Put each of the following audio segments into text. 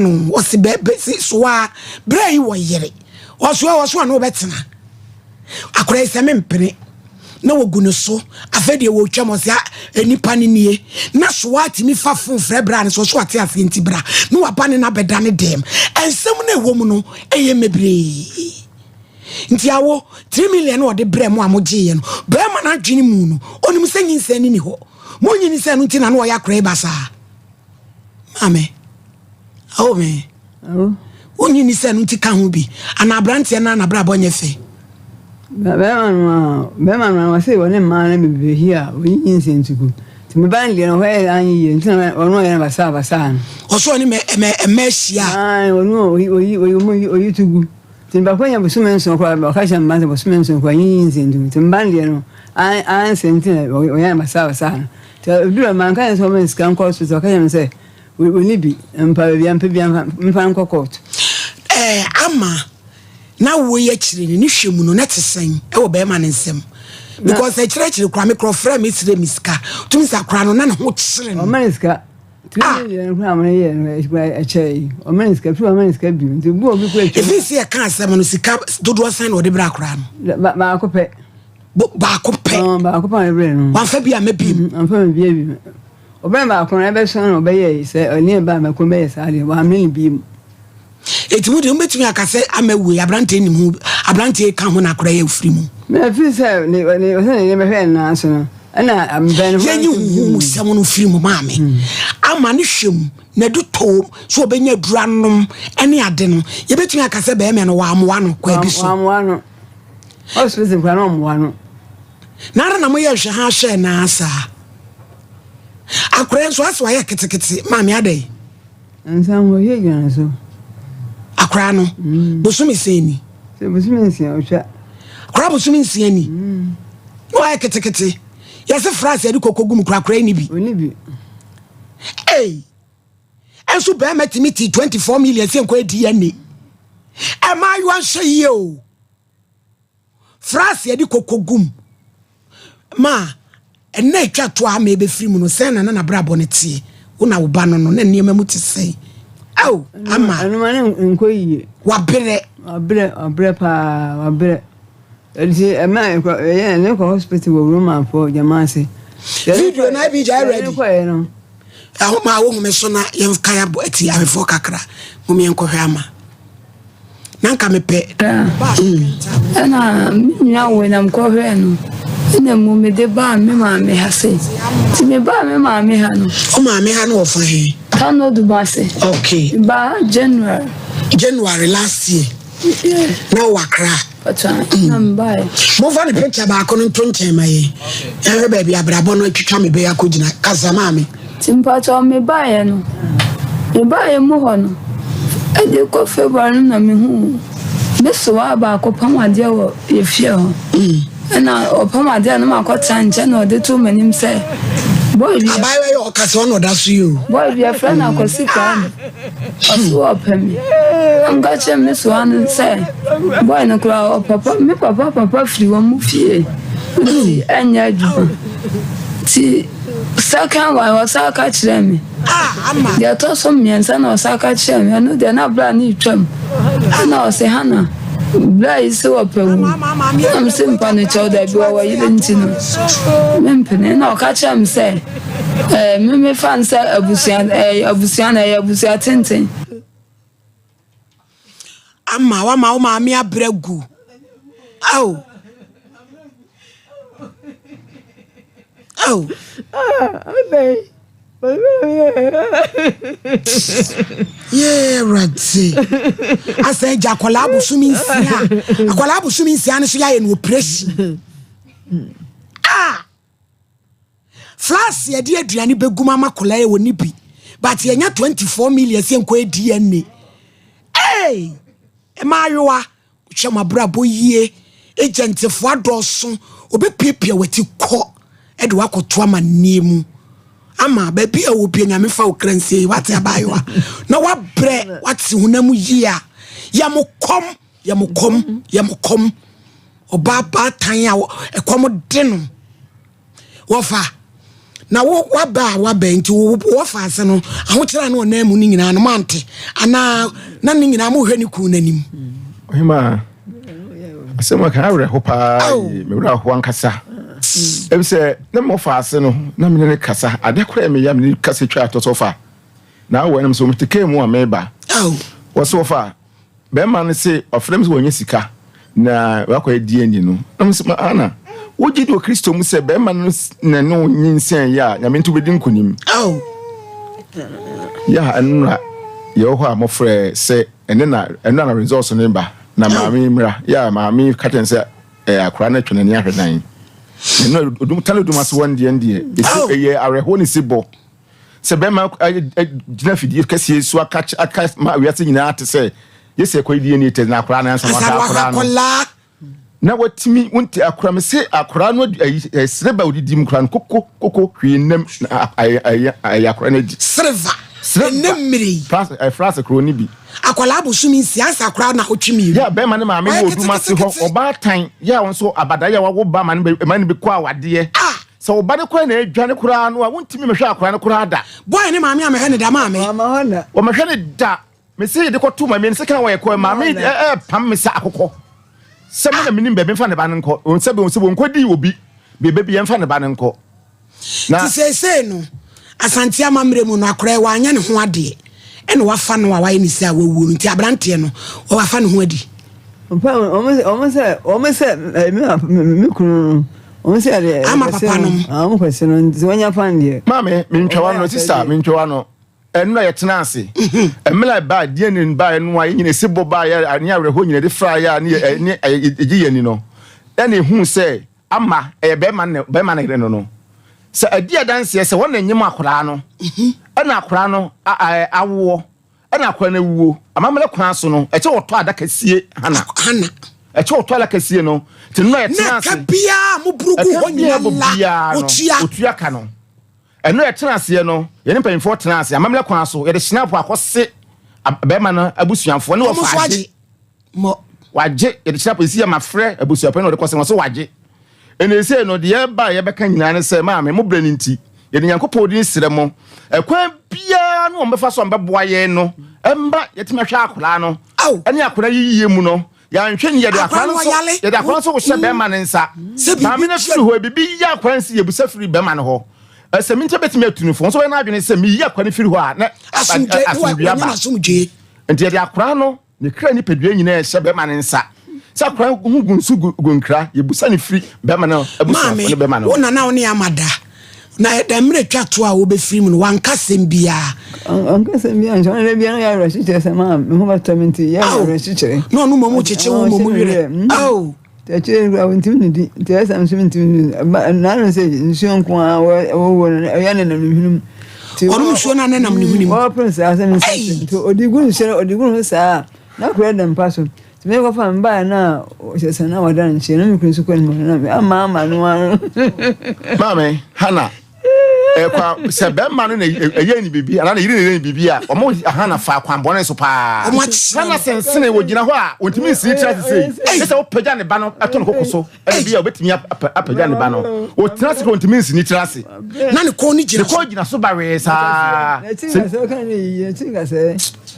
No ɔse bɛ bɛ se soa berɛ yi wɔ yere ɔsoa ɔsoa na ɔbɛtena akora yi sɛ mempene na wɔgu no so afei deɛ wɔtwam ɔse a nipa no nie na soa tumi fa fon frɛ bra no so ɔso ate aseɛ nti bra na waba ne no abɛda ne dɛm ɛnsɛm no ɛwɔ mu no ɛyɛ mmebree nti awo 3 million na ɔde brɛ mu a mogyeeɛ no bɛrima no adwene mu no ɔnim sɛ nyinsɛn ne ni hɔ monyini sɛ no nti na na ɔyɛ akora yi basaa Maame, awo me. Wonyi ni sɛ no nti ka ho bi. Ana aberanteɛ no anabrabɔ nyɛ fɛ. Bɛrima no a bɛrima no a wɔse wɔne mmaa no bebree hi a wɔyi nyinsɛn ntugu. Nti me ba no deɛ no hɔ yɛ anyɛ yie nti na ɔno ɔyɛ no basaa basaa no. Ɔso ɔne mɛ mɛ mmaa ahyia. Ae ɔno oyi oyi oyi oyi tugu. Nti baako nya bosome nson koraa ɔka kyerɛ mma sɛ bosome nson koraa nyi nyinsɛn ntugu. Nti mba no deɛ no ansɛ nti na ɔyɛ no basaa basaa no. Nti oduru hɔ manka ne sɛ ɔma ne sika nkɔ hospital, ɔka kyerɛ me sɛ ɔnni bi, mpa baabi a mpɛ bi mfa no nkɔ court. Ɛɛ ama na woi akyire no ne hwɛ mu no na te sɛn ɛwɔ bɛrima no nsam because akyire akyire koraa me korɔ frɛ me srɛ me sika tumi sɛ akora no na ne ho kyere no. Ɔma ne sika tumi ne deɛ no koraa mo yɛ no ɛkyɛ yi ɔma ne sika fi ɔma ne sika bi nti bu obi kɔ atwa. Efi sɛ yɛka asɛm no sika dodoɔ sɛn na ɔde brɛ akora no. Baako pɛ. Baako pɛ. Ɔn baako pɛ na ɛbrɛ no. Wamfa bi amma bi. Wamfa bi bi. Ɔbɛn baako no ɛbɛso na ɔbɛyɛ sɛ ɔne ɛba mɛko bɛyɛ saa deɛ wamene no bi mu. Eti mu deɛ wobɛtumi aka sɛ ama wei aberanteɛ nim ho aberanteɛ ka ho na akora yɛ ofiri mu. Na ɛfiri sɛ ne ne ɔsɛ ne bɛhwɛ ne nan so no ɛna mbɛn ho. Yɛnyi huhu mu sɛm no firi mu maame ama ne hwɛ mu na du too so ɔbɛnya aduru anom ɛne ade no yɛbɛtumi aka sɛ bɛrima no wammoa no kwa bi so. Wammoa no. Hospital kura na ɔmmoa no. Na ara na moyɛ nhwɛ ha hwɛ naa saa. Akora nso asɛ wayɛ ketekete maame adɛn. Nsa ho hwɛ gyina so. Akora no mm. bosome sɛn ni. Sɛ bosome nsia otwa. Akora bosome nsia ni. Mm. Na wayɛ ketekete. Yɛse frase yɛde koko gum kora akora ni bi. Oni bi. Ei. Ɛnso bɛrima tumi ti 24 million sɛ nkɔ DNA. Ɛmaayewa nhwɛ yie o. Fra ase de koko gu mu ma ɛnna atwa to a ama ɛbɛfiri mu no sɛn na na n'abrabɔ no teɛ wo na wo ba no no na nneɛma mu te sɛn ao ama ɛnoma no nkɔ yie wabrɛ wabrɛ wabrɛ paa wabrɛ nti ɛma ɛyɛ ne kɔ hospital wɔ romanfoɔ gyama ase video na ebi gya ready kɔɛ no ɛho ma wo home so na yɛnka yɛabɔ ati ahwɛfoɔ kakra mom yɛnkɔhwɛ ama na nka mepɛ. Ɛna me nua wei na mekɔhwɛɛ no ɛna mu mede baa me maame ha sei nti mebaa me maame ha no. Wo maame ha no wɔ fa he? Kano Dumase. Okay. Mebaa January. January last year. Yeah. Na wɔ Accra. Ɔtɔ na mebaeɛ. Momfa ne picture baako no nto nkyɛn ma yɛn. Yɛnhwɛ baabi abrabɔ no atwitwa me bɛyɛ akɔgyina. Kasa maame. Nti mpakyɛw mebaeɛ no, mebaeɛ mu hɔ no, ɛde kɔ February no na mehuu me sewaa baako pam adeɛ wɔ yɛ fie hɔ. Ɛna ɔpam adeɛ no makɔtena nkyɛn na ɔde too m'anim sɛ boy bi. Abaayewa yi ɔkasa ɔna ɔda so yi o. Boy bi yɛfrɛ no Akwasi Kwame. Ɔse ɔpɛ me. Na meka kyerɛ me soa no sɛ boy no koraa ɔpapa me papa papa firi wɔn mu fie nti ɛnyɛ adwuma. Nti second one ɔsan ka kyerɛ me. Deɛ ɛtɔ so mmiɛnsa na ɔsan ka kyerɛ me ɛno deɛ na bra no retwam. Ɛna ɔse Hannah bra yi se ɔpɛ wo. Na mese mpa no kyɛw dabi ɔwɔ yere nti no mempene. Ɛna ɔka kyerɛ me sɛ Ɛɛ, me mefa no sɛ abusua, ɛyɛ abusua na ɛyɛ abusua tenten. Ama wama wo maame abrɛ gu. Ao. Ao. Yee Awurade. Asɛ agya akwadaa abosom nsia. Akwadaa abosom nsia no so yɛayɛ no operation. Ah! Flask yɛde aduane bɛgum ama akwadaa yi wɔ ne bi but yɛnya 24 million sɛ nkɔ DNA. Hey! Mmaayewa hwɛ mo abrabɔ yie agentfoɔ adɔɔso obɛpiapia w'ati kɔ ɛde wakɔto amanneɛ mu ama baabi a wɔ bia nyame fa wo kra nsie wate abaayewa na wabrɛ wate honam yie a yɛ mo kɔm yɛ mo kɔm yɛ mo kɔm ɔbaa baatan a ɛkɔm de no wɔfa. Na wo waba a waba nti wo wɔfa ase no ahokyerɛ a na ɔnan mu no nyinaa no moante anaa na ne nyinaa mohwɛ ne kunu n'anim. Ɔhemaa, asɛm a kan awerɛho paa yi, me werɛ aho ankasa. Ebi sɛ na mewɔ ase no na mene ne kasa ade koraa meyɛ mene kasa twa atɔ so fa. Na awɔ ɛnam so mete kaa mu a meba. Wɔ so wɔfa Bɛrima no se ɔfrɛ me sɛ wɔnyɛ sika na wakɔyɛ DNA no. Na me sɛ, Ana, wogye di wɔ Kristo mu sɛ bɛrima no na ne wo nyinsɛn yɛ a, Nyame nti wobɛdi nkonim? Yɛ a ɛno na yɛwɔ hɔ a mofrɛ sɛ ɛne na ɛno na results no ba na maame mmra. Yɛ a maame ka kyerɛ sɛ ɛyɛ akora no atwa n'ani ahwɛ dan. Ɛno odum tale odum ase wɔn deɛ deɛ ɛyɛ awerɛhoɔ ne sebɔ. Sɛ bɛrima gyina fidie kɛseɛ so aka aka ma wiase nyinaa te sɛ yɛsɛ ɛkɔ DNA test na akwaraa no ansa na wahwɛ akwaraa no na watumi wonte akwaraa me se akwaraa no ayi sereba odidi mu koraa no koko koko hwee nnam na ayɛ ayɛ akwaraa no adi sereba ɛnɛ mmere yi frase koro ne bi akwaraa abosom nsia ansa akwaraa na ɔtwe mmienu yɛ bɛrima ne maame wɔ odum ase hɔ ɔbaatan yɛ a wɔn nso abada yɛ a wawo ba ma ne bi kɔ awadeɛ ah Sɛ wo ba no koraa na adwane koraa no a, wontumi mmɛhwɛ akwadaa no koraa da. Boy ne maame ammɛhwɛ no da maame. Wɔmmɛhwɛ no da. Mese yɛde kɔto maame no sekan wɔ yɛkɔ maame ɛɛpam me sɛ akokɔ. Sɛ me na menim baabi mfa ne ba no nkɔ. Sɛ bi sɛ wɔnkɔdii obi baabi bi yɛmfa ne ba no nkɔ. Na ti seesei no Asante amammerɛ mu no akwadaa yi wanyɛ ne ho adeɛ ɛna wafa no a wayɛ ne sɛ a wawuo no nti aberanteɛ no wafa ne ho adi. Wɔn sɛ wɔn sɛ me kunu no wɔn sɛ ɛdeɛ ama papa nom wɔn kwasi no nti wɔn nya fan deɛ. Maame mentwa wa no sista mentwa wa no ɛno na yɛtena ase mmerɛ ɛbaa DNA baeɛ no a yɛnyina ɛsi bɔ baeɛ ne awerɛhoɔ nyina de fraeɛ a ne ne ɛgye yɛn ani no ɛna ɛhuu sɛ ama ɛyɛ bɛrima ne bɛrima ne yere no no sɛ ɛdi adanseɛ sɛ wɔn na nyem akwadaa no ɛna akwadaa no awoɔ Ɛna akwadaa no awuo. Amammerɛ kwan so no, ɛkyɛ wɔtɔ adaka sie Hana. Hana. Ɛkyɛ wɔtɔ adaka sie no. Nti no na yɛtena ase. Na ɛka biara mo buru gu hɔ nyina la, otua. Otua ka no. Ɛno yɛtena aseɛ no, yɛne mpanyinfoɔ tena ase. Amammerɛ kwan so, yɛde hyinapo akɔse bɛrima no abusuafoɔ ne wɔfa agye. Mɔ. Wagye, yɛde kyerɛ polisi yɛ mafrɛ abusuapɛn na ɔde kɔsɛn wɔn so wagye. Ɛna esei no deɛ ɛba a yɛbɛka nyinaa ne sɛ maame mo brɛ no nti yɛde Nyankopɔn din srɛ mo ɛkwan biara no wɔn bɛfa so a wɔbɛboa yɛn no ɛmba yɛtumi ahwɛ akwadaa no ɛne akwadaa yi yie mu no yɛanhwɛ ni yɛde akwadaa no nso yɛde akwadaa nso hyɛ bɛrima ne nsa maame no firi hɔ ebibi yɛ akwadaa no si yɛbusa firi bɛrima no hɔ ɛsɛ mi nkyɛn bɛtumi atu no fo nso wɔyɛ n'adwene sɛ meyi akwadaa no firi hɔ a na asomdwe aba nti yɛde akwadaa no Ne kra nipadua nyinaa hyɛ bɛrima no nsa. Sɛ akora ho gu nsu gu nkra, yɛbusa no firi bɛrima no abusuafoɔ ne bɛrima no. Maame, wo nana wo ne ama da. Na ɛda mmerɛ twa to a wobɛfiri mu no, wanka asɛm biara. Wanka asɛm biara nso, ɔno da biara yɛ awerɛkyekyerɛ sɛ maa me ho bɛtɔ me nti yɛ awerɛkyekyerɛ. Na ɔno mmom kyekye wo mmom werɛ. Ao. Nti akyire no koraa wɔntumi nnidi nti ɛyɛ sɛ nso mentumi nnidi. Naano sɛ nsuo nko ara wɔwɔ no ɛyɛ ne nam ne hwenem. Ɔnom nsuo no a ne nam ne hwenem. Wɔpere saa sɛ mensa nti ɔde gu nsuo no ɔde gu ho saa na akora da mpa so. Nti mekɔfa me baeɛ no a kyerɛ sɛ na wada nkyɛn na me kunu nso kɔ ne mu na ama ama no ano. Maame Hannah ɛkwa sɛ bɛrima no na ɛyɛ ne biribi anaa ne yere na ɛyɛ ne biribi a wɔn Hannah fa kwan bɔne so paa Hannah sensene wɔgyina hɔ a wɔntumi nsini tiri ase sei ne sɛ wopagya ne ba no ɛto ne koko so ɛna bi a wɔbɛtumi apagya ne ba no wɔtena ase kora wɔntumi nsini tiri ase na ne kɔn no gyina ne kɔn gyina so bawee saa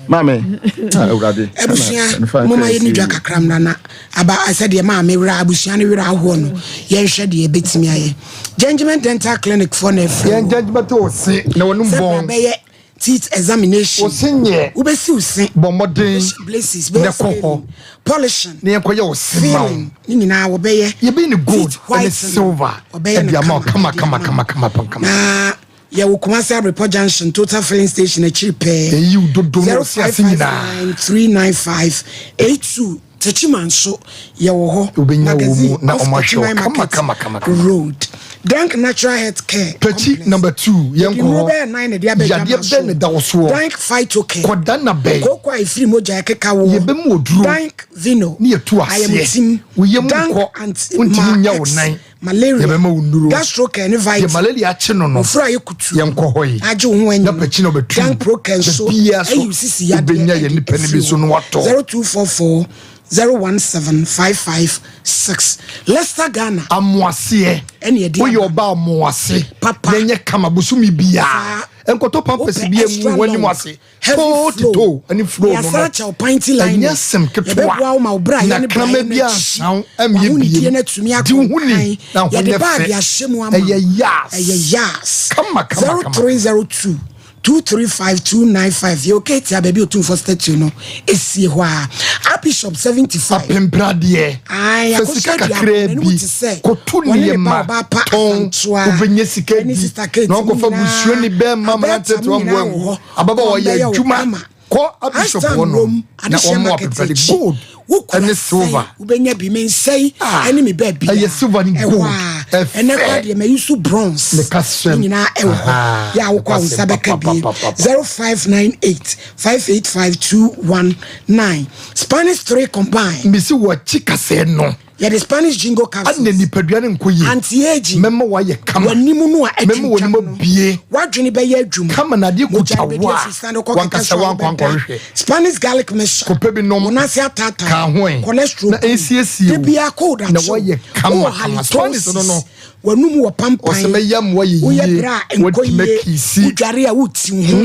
maame awurade abusua moma yɛ ne dwa kakra mmra na aba sɛdeɛ maame werɛ abusua no werɛ ahoɔ no yɛnhwɛ deɛ ɛbɛtumi ayɛ Judgment Dental Clinic foɔ na ɛfrɛ Yɛn judgment wo se na wɔnum sɛ bɔn. bra bɛyɛ teeth examination. Wo se nyɛ. Wobɛsi wo se. Bɔ mmɔden Wobɛhyɛ braces, na bɛyɛ kɔ hɔ. scaling, polishing, Na yɛnkɔyɛ wo se ma wo. filling ne nyinaa wɔbɛyɛ. Yɛbɛyi no gold Teeth ne whitening, silver wɔbɛyɛ no de ama wo kama kama de kama ama kama wo. kama kama kama. Na yɛwɔ Kumasi Abrepɔ Junction, Total Filling Station akyiri pɛɛ. Yɛyi wo dodo ne wo se ase nyinaa. 0559 395 82. Techiman nso yɛwɔ hɔ. Wobɛnya wɔ mu Magazine na off wɔn ahwɛ wo Techiman kama Market kama kama kama. Road. Dank Natural Health Care Pɛkyi Complex. number 2 Yɛde yɛnkɔ nnuro hɔ. bɛyɛ nan na ɛde aba Yadeɛ adwama bɛn so. na ɛda wo soɔ? Dank Phytocare. Kɔda na bɛn? Kooko a ɛfiri mogya ɛkeka woɔ. Yɛbɛmu oduro Dank Vino. ne yɛtu aseɛ. Ayamtim. Wo yam Dank nkɔ, Anti wontumi Ma nyɛ wo X. nan. Malaria. Yɛbɛma wo nnuro. Gastrocare ne Deɛ Vitae. malaria akye no no, Ofura ayɛ kutuu. yɛnkɔ hɔ yi. Agye wo ho anyi. Na pɛkyi na ɔbɛtu. Dank Procare nso Baabiara so, ayi wo sisi yadeɛ wobɛnya yɛn de nipa no bi afiri so hɔ. na watɔ. 0244. 017 556. Leicester Ghana. Amoaseɛ. Ɛne ɛde Woyɛ aba. ɔbaa amoase. Papa. Na ɛnyɛ kama bosome biara. Saa. Nkɔtɔ pampers Wopɛ bi extra emu w'anim long, ase. heavy Toe to flow. toe ɛne flow no Yɛasan no. akyɛ wo panty lining. Ɛnyɛ asɛm ketewa. Yɛbɛboa wo ma wo bra Na yɛ ne kraman braeɛ bi no akyi. ansa wo ɛmmyɛ W'ahonidie biem. no atumi Di wo ho ni akɔ na nkan. ho Yɛde nyɛ baage fɛ. ahyɛ mu ama wo. Ɛyɛ yas. Ɛyɛ yas. Kama kama kama. 0302 235 295. Yɛ okay tia baabi otumfoɔ statue no esie hɔ a. Archbishop 75. Apempradeɛ. Ae, Fa akosua sika aduako, kakraa n'anim bi te sɛ kɔto wɔne ne ba nneɛma ɔbaa pa tɔn, Asantewa, wobɛnya sika ɛne di Sister Kate na wɔnkɔfa mu nyinaa, busuani bɛrima Abɛɛta mmerante mu te wɔn nyinaa mmoa wɔ hɔ. ababaawa Wɔn yɛ bɛyɛ wo adwuma kama. kɔ abishop Ashtown hɔ nom Rome, na Adehyeɛ wɔn mo Market apemprade akyi. gold Wokura ɛne sɛn, silver. wobɛnya bi mensɛe Ah, ɛne me baabi ɛyɛ silver ne ɛhɔ gold. a Ɛfɛ. ɛnɛ kora deɛ mayi so bronze Ne kasɛm. ne nyinaa ɛwɔ hɔ Aha, yɛ a wokɔ a wo ne nsa kasɛm bɛka bie papapapapa. 0598 585 219 Spanish 3 combine Mesi wɔkyi kasɛɛ no. Yɛde Spanish jingo capsules. Ana nipadua no nkɔ yie. Anti-aging. Mɛma wayɛ kama. W'anim no a Mɛma w'anim atwintwam no. abue. W'adwene bɛyɛ adwuma. Kama na adeɛ Mogya kuta no bɛdi wo a, afiri sane kɔ kɛkɛ wankasa so a wankɔ wobɛda. ankɔhwehwɛ. Spanish garlic mixture. Kɔpɛ bi nom. Wo nan ase ataataa. Ka ho ɛ. Cholesterol Na kum. ɛnsiesie Da wo. biara cold Na akye wo. woayɛ kama Wowɔ kama. Spanish no no. halitosis. W'anum wɔ pampan. Ɔsɛ mɛyɛ ama woayɛ Woyɛ yie. berɛ a ɛnkɔ Woatumi yie. akisi. Wodware a wotiw ho.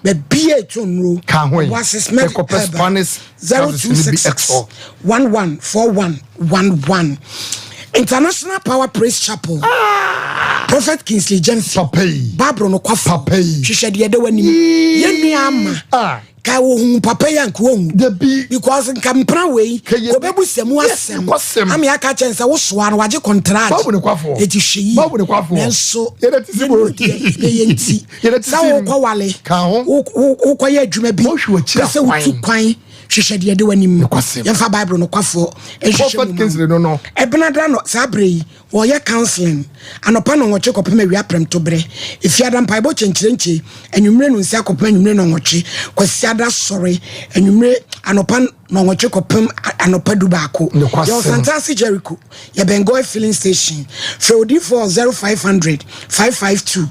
Baabi a ɛtɔ nnuro. Ka ho ɛ. Oasis Med Ɛkɔpɛ Herbal. Spanish capsules no bi 0266 ɛtɔ. 114111. International Power Praise Chapel. Prophet Kingsley Jemfi. Papa yi. Bible no kwafo. Papa yi. Hwehwɛ deɛ ɛda w'anim. Yee. Yɛn nua ama. Ah. Ka ohun papa yi anka ohun. Dabi. Because nka mpena wei. Ka yɛ- Obebu sɛ mu Yes, asɛm. nokwasɛm. Ama yɛaka kyɛn sɛ wosoa no wagye contract. Bible no kwafo. Eti hwɛ yi. Bible no kwafo. Nanso. Yɛda ti si yɛn mu. mu deɛ yɛyɛ nti. Yɛda ti Sɛ si mu. wokɔ wale. Ka ho. Wokɔyɛ adwuma bi. Wɔhwɛ w'akyiri Pɛ sɛ wotu akwan. kwan. Hwehwɛ deɛ ɛda w'anim. Nokwasɛm. Yɛmfa Bible no kwafoɔ nhwehwɛ Prophet mu ma wo. Kingsley no no. Ɛbenada no saa berɛ yi wɔyɛ counseling anɔpa nɔnwɔtwe kɔpem awia prɛmtoberɛ efiada mpaebɔ kyenkyerenkye anwummere no nsia kɔpem anwummere nɔnwɔtwe kwasiada sɔre anwummere anɔpa nɔnwɔtwe kɔpem anɔpa du baako. Nokwasɛm. Yɛwɔ Santase Jericho yɛbɛn Goy filling station frɛ odiyifoɔ 0500 552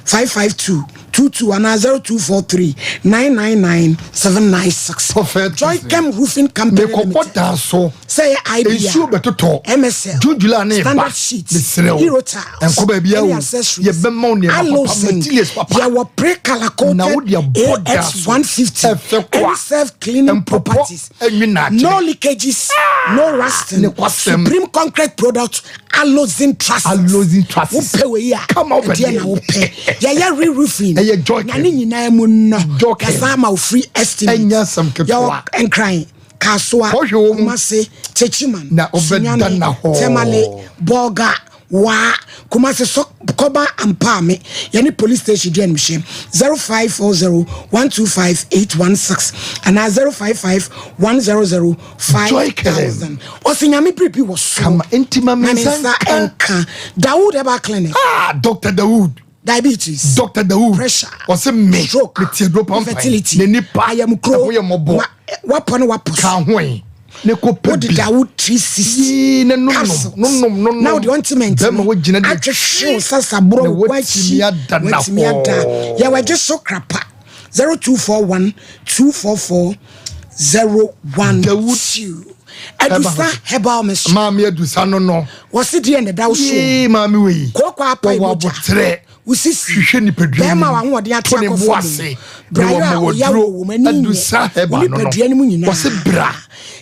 552 22 anaa 0243 999 796. Prophet Joycam Roofing Company Mekɔbɔ Limited. dan so. Sɛ ɛyɛ IBA, Nsuo bɛtotɔ. MSL, June July ne Standard ba. Sheets, Mesrɛ wo. Hero Tiles, Ɛnkɔ baabi a ɛne o. accessories, Yɛbɛma wo nneɛma papa, Aloe Zinc, materials papa. Yɛwɔ pre-color Na wode coated abɔ dan so. AX150, Ɛfɛ kwa. ɛne self cleaning Mpopɔ properties. ɛnwi naakyere. No leakages, no rusting. Ne kwasɛm. Supreme Concrete Product, Aloe Zinc Trusses. Aloe Zinc Trusses. Wopɛ wei a, Kama wopɛ ɛdeɛ na deɛ. wopɛ. Yɛyɛ re-roofing. Ɛyɛ Joycam. Na ne nyinaa mu no, Joycam. yɛsan ama wo free estimate. Ɛnyɛ asɛm ketewa. Yɛwɔ Nkran, Kasoa, Kɔhwɛ wɔ mu. Kumasi, Techiman, Na wobɛda Sunyani, na hɔ. Tamale, Bolga, Wa, Kumasi so Kɔba Ampaame, yɛne police station di animhyɛ 0540 125 816 anaa 055 100 Joy Kellen. 5000. Ɔsi nyame biribi wɔ so. Kama nti ma me Na me nsa nsa nka. nka. Dawood Herbal Clinic. Ah, Dr. Dawood. Diabetes. Dr. Dawood. Pressure. Ɔsɛ me. Stroke. Me tie duro pampan. Infertility. N'ani pa. Ayamkuro. Ɛho yɛ mmɔbɔ. Wapɔ ne wapɔ so. Ka ho yi. Ne ko pɛ Wode bi. Dawood 360 Yii, ne nom nom, capsules. nom nom nom Na wode ointment Bɛrima no wogyina de atwehwe wo sasaborɔ Na wo watumi akyi. ada na Watumi ada. hɔ. Yɛwɔ agye so krapa. 0241 244 012. Dawood. Adusa Herbal Mixture. Maame Adusa no no. Wɔsi deɛ na ɛda wo so. Yee, maame wei. Kooko apa Wɔwɔ mogya. abotrɛ. Wosisi. Hwehwɛ nipadua Bɛrima nim. w'ahoɔden ate To ne akɔ bo fam. ase. Na Brayɔ a wɔma ɔya wɔduro. wɔ wɔn ani nyɛ. Adusa Herbal Wo no no. nipadua no mu nyinaa. Wɔse bra.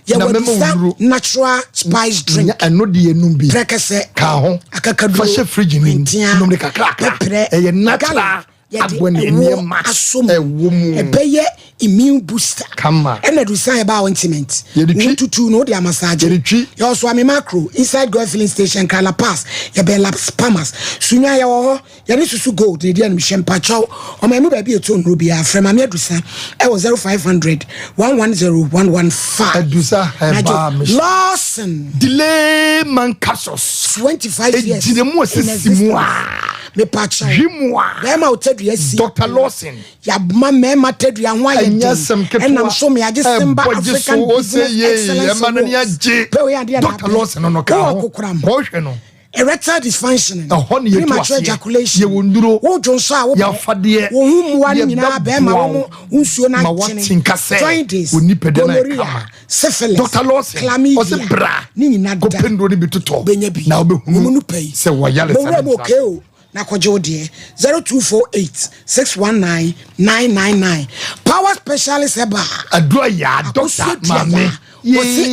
Yɛwɔ Na mɛma Adusa wo nnuro. natural spice drink. Nya ɛno deɛ enum bi. Prɛkɛsɛ. Ka ho. Akakaduro. Fa hyɛ fridge no mu. Hwentia, Nom ne kakrakra. Pɛprɛ. Ɛyɛ natural. Garlic. Yɛde Aboa ne ɛwoɔ nneɛma asɔ mu. ɛwɔ mu. Ɛbɛyɛ immune booster. Kama. Ɛna Adusa Herbal ointment. Yɛde twi. Wo tutu no wode amassage. Yɛde twi. Yɛwɔ so Ame Macro inside Goil filling station Kra La Pass yɛbɛn La Palmas. Sunya yɛwɔ hɔ yɛne Susu Gold na ɛdi animhyɛ mpakyɛw ɔman mu baabi ɛtɔ nnuro biara frɛ Maame Adusa ɛwɔ 0500 110 115. Adusa Herbal Mixture. Lawson. Delay man capsules. 25 years. Egyina mu osisi mu a. Mepakyɛw. Hwi mu a. Bɛrima a otadua si. Dr. Lawson. Yabma mmarima tadua ho ayɛ Ɛnyɛ den. asɛm ketewa. Ɛnam so me agye Simba Ɛbɔ gye African so, ose Business yee, Excellence ɛma n'ani Awards. agye. Pɛ wei adeɛ na Dr. apɛ. Lawson no no ka Wowɔ ho. kokoram. Kɔhwɛ no. Erectile dysfunctioning, Ɛhɔ na yɛtu premature aseɛ. ejaculation, Yɛwɔ nnuro. Wodwo nso a wopɛ. Yɛafadeɛ. Wo ho mmoa no nyinaa Yɛbɛboa bɛrima wo. wo mo wo nsuo no Ma akyene. woate nka sɛ Jaundice, wo nipadua no ayɛ gonorrhea, kama. syphilis, Dr. Lawson, chlamydia, ɔse bra, ne nyinaa da. kɔpɛ nnuro no bi totɔ, Wobɛnya bi. na wobɛhunu Wɔn mu no pɛ yi. sɛ wɔyare Bɔwura sa mu no okay o. Na kɔgye wo deɛ. 0248 619 999. Power specialist ɛba. Aduro yaa, Akosua dɔkta, dua maame. yaa. Wɔse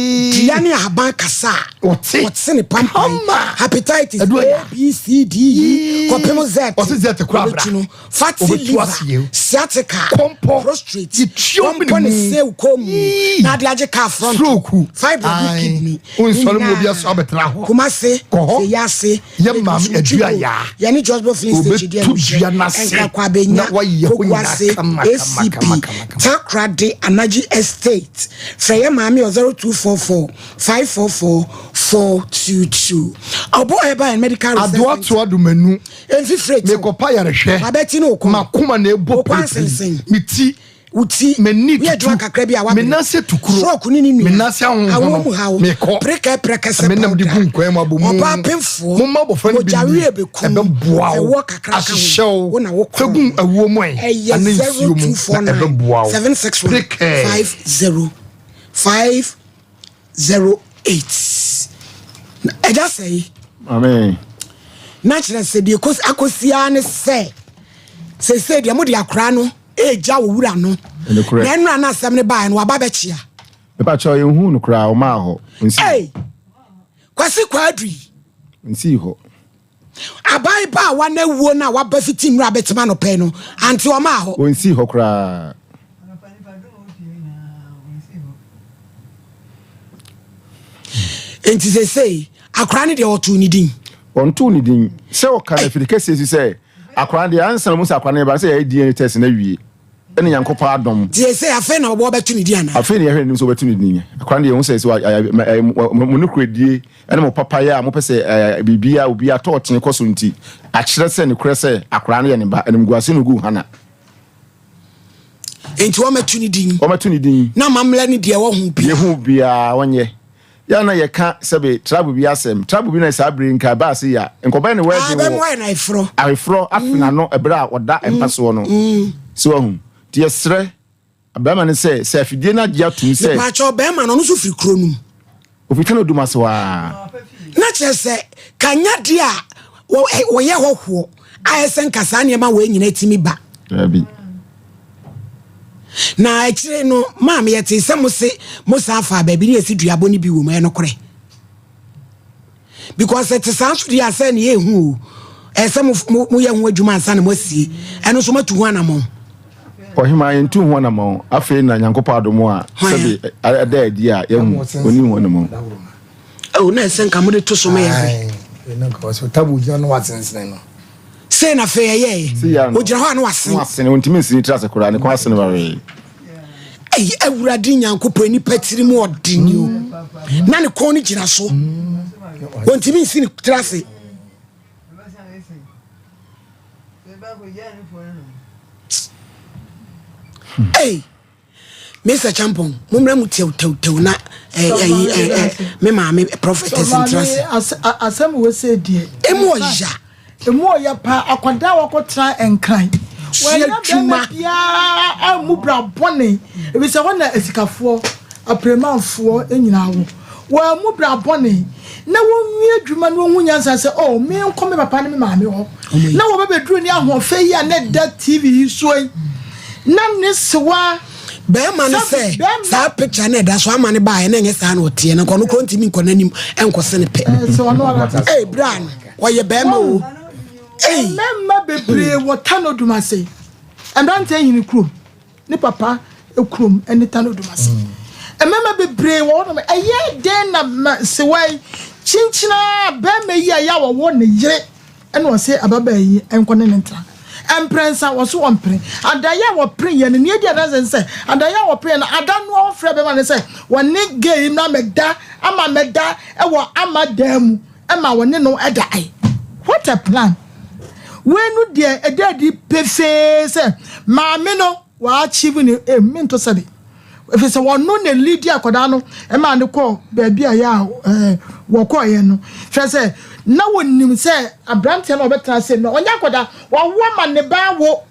dua ne ahaban kasa a. Wɔte. Wɔte ne pampan. Kama. Hepatitis Aduro yaa. A, B, C, D, E, kɔpem Z. Ɔse Z koraa bra. Wɔbɛtu no. Fatty Wɔbɛtu liver, aseɛ. sciatica, Kɔmpɔ. prostate, Yɛtua kɔmpɔ ne mene mu. sew kɔn mu. Yee. Na ade agye car front. Stroke. Fibroid ne Ae. kidney. Wonsɔre mu Nyinaa. obi aso abɛtena hɔ. Kumase, Kɔ hɔ. Seyase, Yɛ maame Lagos, adua Chico, yaa. Yɛne Josbo filling station di Obetu ɛno dua n'ase Nkakwa Abenya, na wayɛ hɔ nyinaa Pokuase, kama, kama, ACP, kama, kama, kama. Takoradi, Anaji Estate. Frɛ yɛ maame wɔ 0244 544 422. Ɔbɔ Herbal and Medical Research Adoa Center. toa do manu. Mfifire ti. Mekɔpa yarehwɛ. Mabɛti ne okɔn. Makoma na ɛbɔ Okwan piripiri. sensen. Me ti. Wo ti. M'ani Woyɛ tutu. adwuma kakra bi a wabere. Me nan ase tu kuro. Stroke ne ne nua. Me nan ase ahonhono. Awoɔ mu haw. Mekɔ. Prekɛ prɛkɛsɛ Me nam de gu nkwan mu abɔ mu. Ɔbaa pemfoɔ. Momma abɔfra no bi Mogya nni. wie bɛkum. Ɛbɛboa wo. Ɛwoɔ kakra ka ho. Ahyehyɛ wo. Wo na wo Fa korɔn. gu awuo mu ɛ. Ɛyɛ Anaa nsuo mu. Na 0249 ɛbɛboa wo. 761 Prekɛ. 50 508. Na ɛgya sɛe. Amen. Na kyerɛ sɛ deɛ akɔsi ara ne sɛ seesei deɛ mode akora no ɛregya wo wura no. Ɛnokorɛ. Na ɛnora no asɛm no baeɛ no waba bɛkyea. Mepa kyɛw yɛnhu no koraa ɔmaa hɔ. Ɔnsii. Ei! Kwasi Kwaadu yi. Ɔnsii hɔ. Aban ba a wana wuo no a waba fiti nnura bɛtema no pɛn no ante ɔmaa hɔ. Ɔnsii hɔ koraa. Enti seesei akora no deɛ ɔtoo ne din. Ɔntoo ne din. Sɛ ɔka no afiri kɛseɛ si sɛ akora no deɛ ansa na ɔmu sɛ akora no yɛba sɛ yɛyɛ DNA test no awie ɛne Nyankopɔn adom. Nti seesei afei na ɔbɔ ɔbɛto ne din anaa? Afei na yɛhwɛ n'anim sɛ ɔbɛto ne din. Akora no deɛ yɛhu sɛ sɛ mo nokorɛdie ɛne mo papayɛ a mopɛ sɛ biribiara obiara tɔ ɔtene kɔ so nti akyerɛ sɛ nokorɛ sɛ akora no yɛ ne ba. Animguase no guu Hana. Enti wɔmɛto ne din. Wɔmɛto ne din. Na amammerɛ ne deɛ ɛwɔ ho biara. Deɛ ɛho biara wɔnyɛ. Yɛ na yɛka sɛbe tribe bi asɛm. Tribe bi na saa bere nka ɛbaa se ya. Nkɔbɛn ne wedding wɔ. wɔ. Ayɛ no ayeforɔ. Ayeforɔ afena no ɛberɛ a ɔda mpa soɔ no. So wahu. Nti yɛsrɛ barima no sɛ, sɛ afidie no agye atum sɛ. Mepaakyɛw barima no ɔno nso firi kuro no mu. Ofiri Kano Dumase hɔ ara. Na kyerɛ sɛ kanya deɛ a wɔyɛ hɔhoɔ a ɛsɛ nka saa nneɛma wei nyinaa tumi ba. Daabi. Na akyire no maame yɛtee sɛ mo se mo san faa baabi ne yɛsi duabɔ no bi wɔ mu ɛyɛ nokorɛ? Because ɛte saa nso deɛ asɛ ne yɛhu o ɛsɛ mo mo yɛ ho adwuma ansa na mo asie ɛno nso moatu ho anamɔn. Ɔhemaa yɛntu ho anamɔn afei na Nyankopɔn adom a sɛbe ɛda adi a yɛahu ɔni ho anamɔn. Oh, na ɛsɛ nka mode to so ma yɛhwɛ. Sei na afei ɛyɛɛ. Ogyina hɔ a na wasene. Wasene, ɔntumi nsene tiri ase koraa, ne kɔn asene wawee. Ei, Awurade Nyankopɔn, nipa tiri mu ɔden o. Na ne kɔn no gyina so. Ɔntumi nsi ne tiri ase. Ei, Mr. Champon, mommra mu tɛwtɛwtɛw na ɛyi me maame prophetess ntra ase. Asɛm wɔ sɛ deɛ. Emu ɔya. Emu ɔya paa akwadaa a wakɔtena Nkran. Sua Wanya bɛrima adwuma. biara ammu bra bɔne efisɛ hɔ na asikafoɔ, apremanfoɔ nyinaa wɔ. Wammu bra bɔne na wɔnwie adwuma na wɔhu nyansa sɛ oh menkɔ me papa ne me maame hɔ na wɔbɛbɛduru ne ahoɔfɛ yi a na ɛda TV yi soɔ yi na ne sewa Bɛrima no sɛ saa picture no ɛda so ama no baeɛ na ɛnyɛ saa na ɔteɛ no nka ɔno koraa ntumi nkɔ n'anim nkɔse no pɛ. Sɛ ɔno ara. Ee bra no ɔyɛ bɛrima o. Ei. Mmarima bebree wɔ Tano Dumase. Mmeranteɛ hene kurom. Ne papa kurom ne Tano Dumase. Mmarima bebree wɔ hɔnom. Ɛyɛ dɛn na ma sewa yi kyinkyinaa barima yi a yɛ a wɔwɔ ne yere ɛna ɔse ababaa yi nkɔ ne ne ntena. Mprɛnsa wɔso wɔmpere. Adaeɛ a wɔpere yɛ no nea edi adanse ne sɛ adaeɛ a wɔpere yɛ no ada no a wɔfrɛ bɛrima no sɛ wɔne gay yi mmra mmɛda ama mmɛda wɔ ama dan mu ma wɔne no dae. What a plan! Wei no deɛ ɛda adi pefee sɛ maame no wa achieve ne aim, mento sɛbe. Ɛfiri sɛ ɔno na leadi akwadaa no maa no kɔɔ baabi a yɛ a wɔkɔeɛ no. Hwɛ sɛ na wɔnim sɛ aberanteɛ no a ɔbɛtena ase no, ɔnyɛ akwadaa, wawo ama ne ba awo,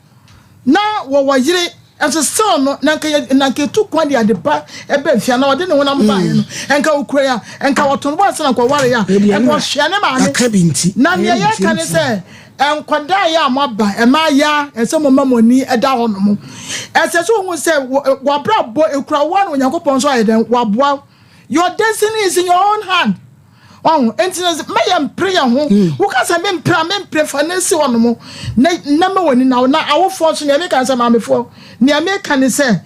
na wɔwɔ yere nso still no, na nka yɛ na nka etu kwan de ade pa ɛbɛ mfia na ɔde ne honam baeɛ no, nka okura ya, nka wɔto no bɔ ansa na nka ɔware ya, nka ɔhwɛ ne maame. Na nea yɛka ne sɛ, nkwadaa yɛ a moaba, mmaa yɛ a, ɛsɛ mo ma mo ani da hɔ nom. Ɛsɛ sɛ wohu sɛ w'abrabɔ ekura wo a na Onyankopɔn nso ayɛ dɛn, waboa wo. Your destiny is in your own hand. Ɔho, nti no mɛ yɛ mpere yɛn ho. Hmm. Woka sɛ me mpere a me mpere fa ne si hɔ nom. Na na mɛ wɔ ni na na awofoɔ nso nea meka sɛ maamefoɔ nea meka ne sɛ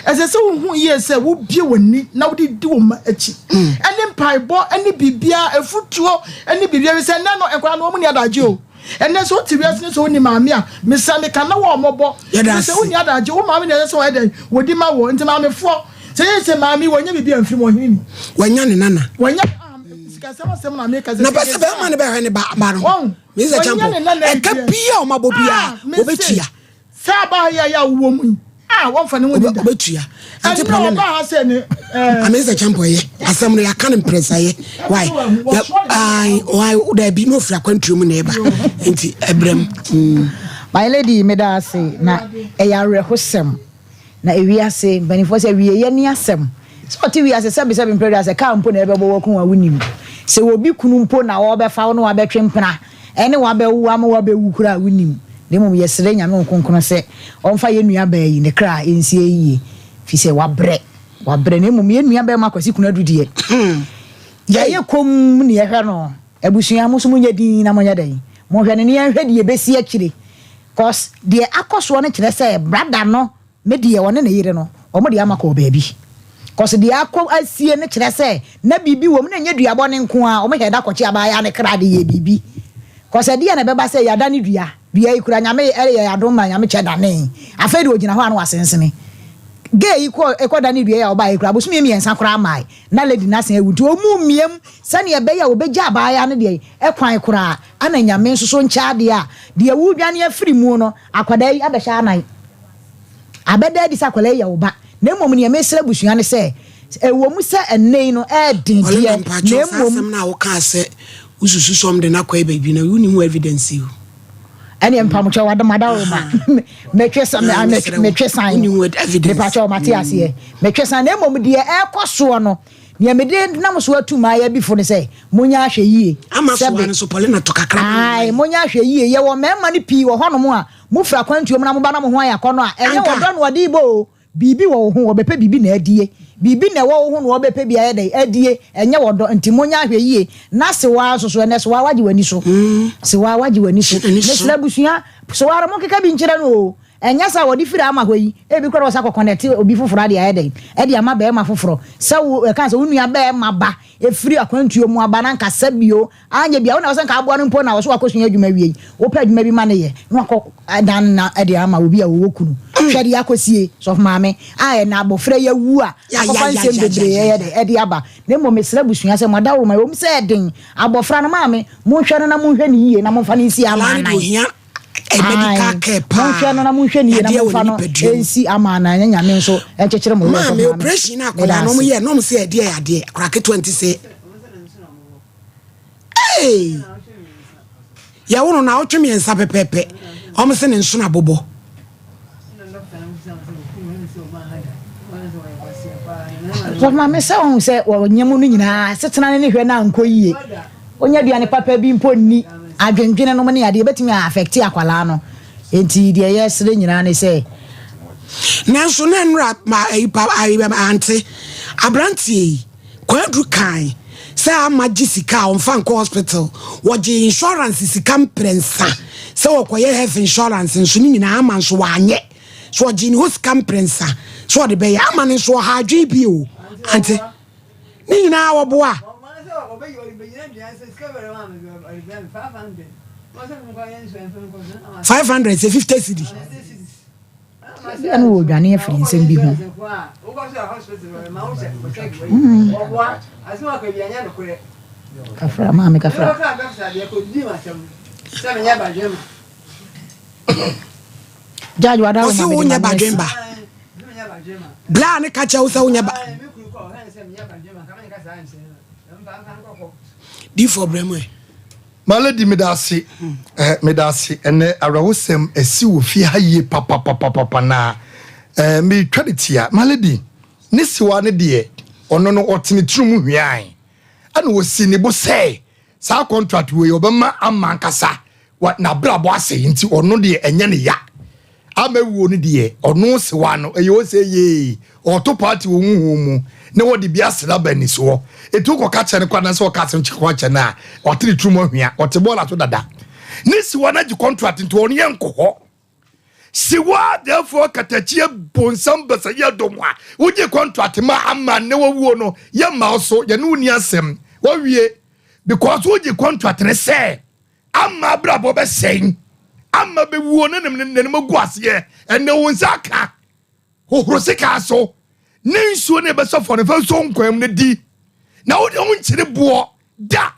ɛsɛ sɛ wohu yie sɛ wobie w'ani na wode di wo mma akyi. Hmm. Ɛne mpaebɔ ɛne biribiara efutuo ɛne biribiara sɛ ɛnɛ no nkwadaa no wɔn ni adagye o. Ɛnɛ sɛ wote wiase no sɛ wonni maame a, mesrɛ meka na wɔ ɔmɔbɔ. Sɛ wonni adagye, wo maame na ɛsɛ sɛ ɔyɛ dɛn? Wɔdi ma wɔ. Nti maamefoɔ, sɛ yɛ sɛ maame wɔnyɛ biribi amfiri mu ɔhene ni. Wanya ne nana. Wanya ah, sikasɛm asɛm na meka sɛ. Na bɛsɛ bɛrima no bɛhwɛ ne ba ba no. Wɔn. Mr. Champo, ɛka bia ɔmabɔ bia, ah, wɔbɛtua. Sɛ aba ha yi a yɛ a wowɔ mu yi, a wɔmfa ne ho ni da. Ɔbɛtua. Ɛnna ɔba ha sɛ ne. Ɛɛ. Ame sɛ Champo yɛ asɛm no yɛaka no mprɛnsa yɛ. Why? Ayi why dabi na ofiri akwantuo mu na ɛba nti ɛbrɛ mu. Mm. My lady meda ase na ɛyɛ awerɛhosɛm na ewiase mpanimfoɔ sɛ awieeɛ ne asɛm sɛ ɔte wiase sɛbesɛbe mprɛ aduasa kaa mpo na ɛbɛbɔ wo aku a wonim sɛ obi kunu mpo na ɔrebɛfa wo na wabɛtwe mpena ɛne wabɛwo ama wabɛwu koraa a wonim na mmom yɛsrɛ Nyame Honhom Kronkron sɛ ɔmfa yɛn nua baa yi ne kra nsie yie firi sɛ wabrɛ wabrɛ na mmom yɛn nua bɛrima Kwasi Kunadu deɛ yɛayɛ komm ne yɛhwɛ no abusua mo nso monyɛ din na monyɛ dɛn monhwɛ no ne yɛnhwɛ deɛ ɛbɛsi akyire cos deɛ akɔ soɔ no kyerɛ sɛ brada no Me deɛ ɔne ne yere no wɔn de ama kɔɔ baabi cos deɛ akɔ asie no kyerɛ sɛ na biribi wɔ mu na ɛnyɛ duabɔ no nko ara wɔn hɛda kɔkye abaayaa no kra de yɛɛ biribi cos ɛdeɛn na ɛbɛba sɛ yɛadane dua dua yi kura Nyame yɛ adom ma Nyame kyɛ danee afei deɛ ɔgyina hɔ a na wasensene gay yi kɔ ɛkɔ dane dua yi a ɔbaeɛ kura abosome mmiɛnsa koraa mae na lady no asan awu nti wɔn mu mmiam sɛdeɛ ɛbɛyɛ a wɔbɛgya abaayaa no deɛ ɛkwan koraa ana Nyame nso so nkyɛ adeɛ a deɛ wodwane afiri mu no akwadaa yi abɛhyɛ anan Abɛda adi sɛ akwadaa yi yɛ wo ba, na mmom nea mesrɛ abusua ne sɛ, ɛwɔ mu sɛ ɛnnɛ yi no ɛyɛ den deɛ, Ɔlena na mpakyɛw saa mmom. asɛm no a wokaa sɛ wosusu sɛ wɔde no akɔyɛ baabi no wonni ho evidence o. Ɛneɛ mpamokyɛw wada madaworoma metwe san Ah, mesrɛ wo metwe san wonni ho evidence. mepakyɛw mate aseɛ metwe san na mmom deɛ ɛrekɔ soɔ no nea mede nam so atu mmaayɛ bifo ne sɛ monyɛ ahwɛ yie Ama soa sɛbe no so Paulina tɔ kakra ma no ae monyɛ ahwɛ yie yɛwɔ mmarima no pii wɔ hɔnom a Mofiri akwantuo mu na moba na mo ho ayɛ akɔnnɔ a, ɛnyɛ Anka. ɔdɔ na wɔde rebɔ oo, biribi wɔ wo ho, wɔbɛpɛ biribi na adie. Biribi na ɛwɔ wo ho na wɔbɛpɛ bi ayɛ dɛn? Adie. Ɛnyɛ ɔdɔ. Nti monyɛ ahwɛyie. Na Sewaa nso so, ɛnnɛ Sewaa wagye w'ani so. Sewaa wagye w'ani so. Gye n'ani so. Mesrɛ abusua, Sewaa no monkeka bi nkyerɛ no oo. Ɛnyɛ saa a wɔde firi ama hɔ yi, ebi koraa na wɔsan akɔ kɔnɛte obi foforɔ ade ayɛ dɛn? Ɛde ama barima foforɔ. Sɛ wo, ɛka sɛ wo nua barima ba firi akwantuo mu aba na anka sɛbio Anyɛ bi a, wo na ɛwɔ sɛ nka aboa no mpo na ɔso wakɔsua adwuma awie yi, wopɛ adwuma bi ma no yɛ na wakɔ dan na de ama obi a ɔwɔ kunu. Hwɛ deɛ akɔsie, sɔfo maame, a ɛnɛ abɔfra yi awu a akɔfa nsɛm bebree ɛyɛ dɛ ɛde aba. Na mmom mesrɛ abusua sɛ mo adaworoma, ɛwɔ mu sɛ ɛden, abɔfra no maame, monhwɛ no na monhwɛ no yie na momfa no nsi Akwadaa no ama deɛ anan. ohia medical Ae, care paa. monhwɛ no na monhwɛ no yie na Yadeɛ wɔ momfa ne no nipadua mu. nsi ama anan na Nyame nso nkyekyere mo werɛ sɔfo Maame, maame. operation no Meda akwadaa no ase. wɔn yɛ na wɔn sɛ ɛdeɛ yɛ adeɛ, akwadaa ketewa nti sɛ. Hey! Yɛwo no naawɔtwe mmiɛnsa pɛpɛɛpɛ, wɔn se ne nsono abobɔ. Maame sɛ wɔn sɛ wɔnyɛ mu no nyinaa setena ne ne hwɛ no ankɔ yie. Onya aduane papa bi mpo nni adwendwene nom ne adeɛ ebɛtumi a affect akwadaa no. Enti deɛ yɛsrɛ nyinaa ne sɛ. Nanso na nnora ma ayi pa ayi ante aberanteɛ yi. Kwadu kae sɛ ama gye sika a ɔmfa nkɔ hospital, wɔgyee insurance sika mprɛnsa sɛ wɔkɔyɛ health insurance nso ne nyinaa ama nso wanyɛ. So ɔgyee ne hɔ sika mprɛnsa sɛ ɔde bɛyɛ ama no nso ɔha adwene bio ante ne nyinaa wɔboa. 500 sɛ 50 cedi. Ebia na wɔredwane afiri nsɛm bi ho. Kafra, maame kafra. Judge wada wo Ɔse ma wo mede nyɛ ma no asi. badwen ba. Bla ne ka kyerɛ wo sɛ wo nyɛ ba. Di fɔ brɛ mu ɛ. My lady meda ase eh, meda ase ɛnɛ awerɛhosɛm asi wɔ fie ha yie papapapapa na eh, metwa ne tia. My lady ne sewa ne deɛ ɔno no ɔte ne tiri mu hwian ɛna ɔsi ne bo sɛ saa contract wei ɔbɛma ama ankasa wa n'abrabɔ asɛe nti ɔno deɛ ɛnyɛ ne ya. Ama wuo no deɛ ɔno sewa no ɛyɛ ose yee ɔɔto party wɔ huhuu mu na wɔde bi asra aba anisoɔ eti wokɔ ka kyerɛ no kɔ anaasɛ ɔka asɛm kyerɛ kyerɛ no a ɔte ne tirim ahwia ɔte bɔɔla so dada ne sewa no agye contract nti ɔno yɛ nkɔ hɔ sewa therefore katakyie bonsam bɛsɛ yɛ dɔm a wogye contract ma ama ne wawuo no yɛ mma wo so yɛne wo ni asɛm wawie because wogye contract ne sɛ Ama abrabɔ bɛsɛe, ama bɛwuo ne nem n'anim agu aseɛ. Ɛnɛ wo nsa aka hohoro sekaa so ne nsuo ne ɛbɛsɔ fɔ no fa nsuo nkwan mu no di na wode ho nkyere boɔ da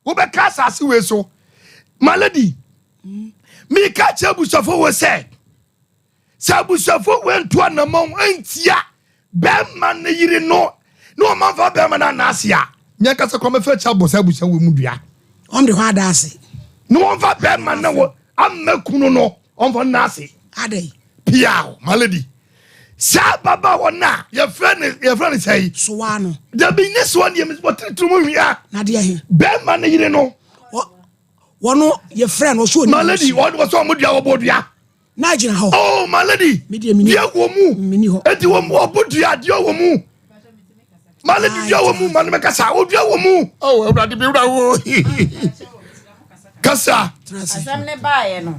wobɛka asase wei so. My lady, meka kyerɛ abusuafoɔ wɔ sɛ Sɛ abusuafoɔ wei nto anamɔn ntia bɛrima ne yere no na wɔn amfa bɛrima no anaase a, me ankasa koraa mɛfa akyi abɔ saa abusua wei mu dua. Wɔn de hɔ ada ase. Na wɔmfa bɛrima no wɔ amma kunu no wɔmfa no ase. Adɛn? Piaw, my lady. Saa ababaawa no a yɛfrɛ no yɛfrɛ no sɛn? Sowa no. Dabi nye sowa deɛ wɔtiritiri mu hwia. Na deɛ he? Bɛrima ne yere no. Wɔn yɛfrɛ no ɔso oni. My lady, wɔn wɔsɔ wɔn dua wɔbɔ dua. Na gyina hɔ. Oh my lady. Me deɛ mini. Deɛ wɔ mu. Mini hɔ. Eti wɔ mu ɔbɔ dua deɛ wɔ mu. My lady dua wɔ mu ma ne mɛ kasa o dua wɔ mu. Oh Awurade bi wura wo. Kasa. Asɛm ne baayɛ no.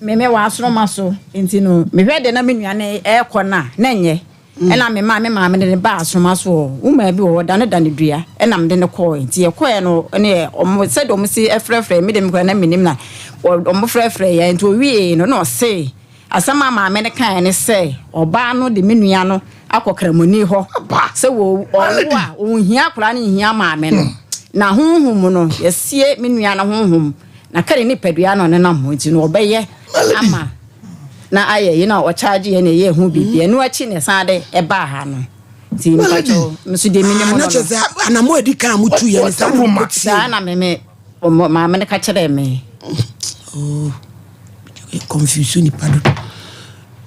Me me wɔ asoroma so nti no mehwɛ de na me nua no ɛrekɔ no a na nyɛ. Ɛna me maa me maame de no baa asoma so hɔ. Womaa bi wɔ hɔ, danedane dua, ɛna mede no kɔɔe. Nti yɛkɔeɛ no, ɛne ɔmo sɛdeɛ ɔmo si frɛfrɛ me de me koraa na mennim na ɔmo frɛfrɛ yɛn. Nti owiee no na ɔse asɛm a maame no kaeɛ ne sɛ ɔbaa no de me nua no akɔ kramoni hɔ sɛ wɔ ɔwo a ɔnhia akwadaa no nhia maame no. Na honhom mu no yɛsie me nua no honhom na ka ne nipadua na ɔnenam ho nti no ɔbɛyɛ ama na ayɛ yi na ɔcharge yɛn na ɛyɛ ho biribi ɛno akyi na ɛsan de ɛbaa ha no nti mpakyɛw nso deɛ menim ah, no na kyerɛ sɛ anamɔ adi kan a motu yɛ no saa na mokɔtie saa na me me maame no ka kyerɛɛ me oh, confuse nipa dodo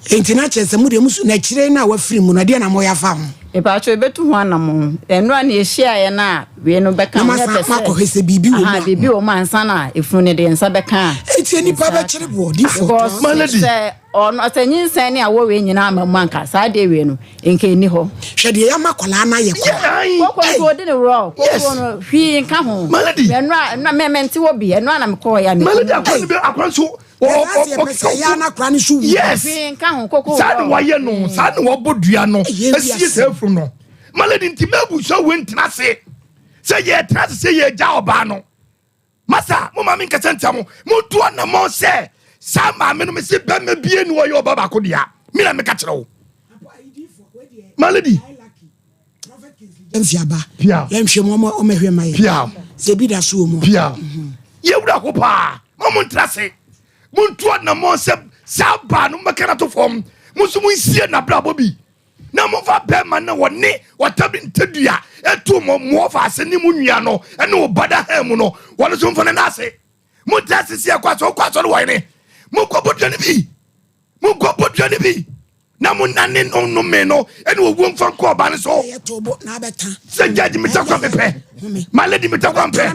Enti na kyerɛ sɛ mo deɛ mo su na akyire no a wafiri mu no ɛdeɛ na moyɛ afa ho. Mepatwo ebetu ho anamɔn. Ɛnora na yɛhyiaeɛ no a wei no bɛka Na ho yɛpɛ moasan sɛ moakɔhwɛ sɛ biribi wɔ mu aha a. biribi wɔ mu ansa na efunu no de yɛn nsa bɛka a. Enti nnipa Nsa bɛkyere aka. boɔ difoɔ. Because My lady. sɛ ɔno sɛ nyinsɛn ne awɔ wei nyinaa ama mu anka saa adeɛ wei no nka ɛnni hɔ. Hwɛ deɛ yɛama akwadaa no ayɛ koraa. Ayi. Koko nso odi ne worɔ. Koko Yes. no hwii nka ho. My lady. Ɛnora ɛnora mɛmɛnte hɔ bi ɛnora na mekɔɔ yɛ a My lady mekɔ. akwan no bi akwan so Yes. Saa na wayɛ no, saa na wabɔ dua no, asie saa afunu no. Malady nti mɛbusua wei ntena ase sɛ yɛtena ase sɛ yɛgya ɔbaa no. Masa, mo maame nkasa ntia mo, montu anammɔn sɛ saa maame no mese bɛma bie ne ɔyɛ ɔba baako dea. Me na meka kyerɛ wo. Malady. Mfiaba. Yɛnhwɛ mu ɔmɔ ɔmɛhwɛ ma yɛ. Sɛ ebi da so wɔ mu. Pia. Yɛwura ho paa. Ma mo ntra se. Montu anammɔn sɛ saa baa no mɛka no ato fam. Mo nso monsie n'abrabɔ bi. Na momfa bɛrima no wɔne wɔtabi ntadua ɛto mo mo ɔfa ne mo nua no ɛne wo bada ha mu no wɔn nso mfa no n'ase. Montra se sɛ ɛkɔ asɔ wokɔ asɔre wɔ hene. Monkɔ bɔdua no bi. Monkɔ bɔdua no bi. Na mo nane no nnome no ɛne owuo mfa nkɔ ɔba no so. Sɛ judge meta kwa mepɛ, my lady meta kwa mpɛ,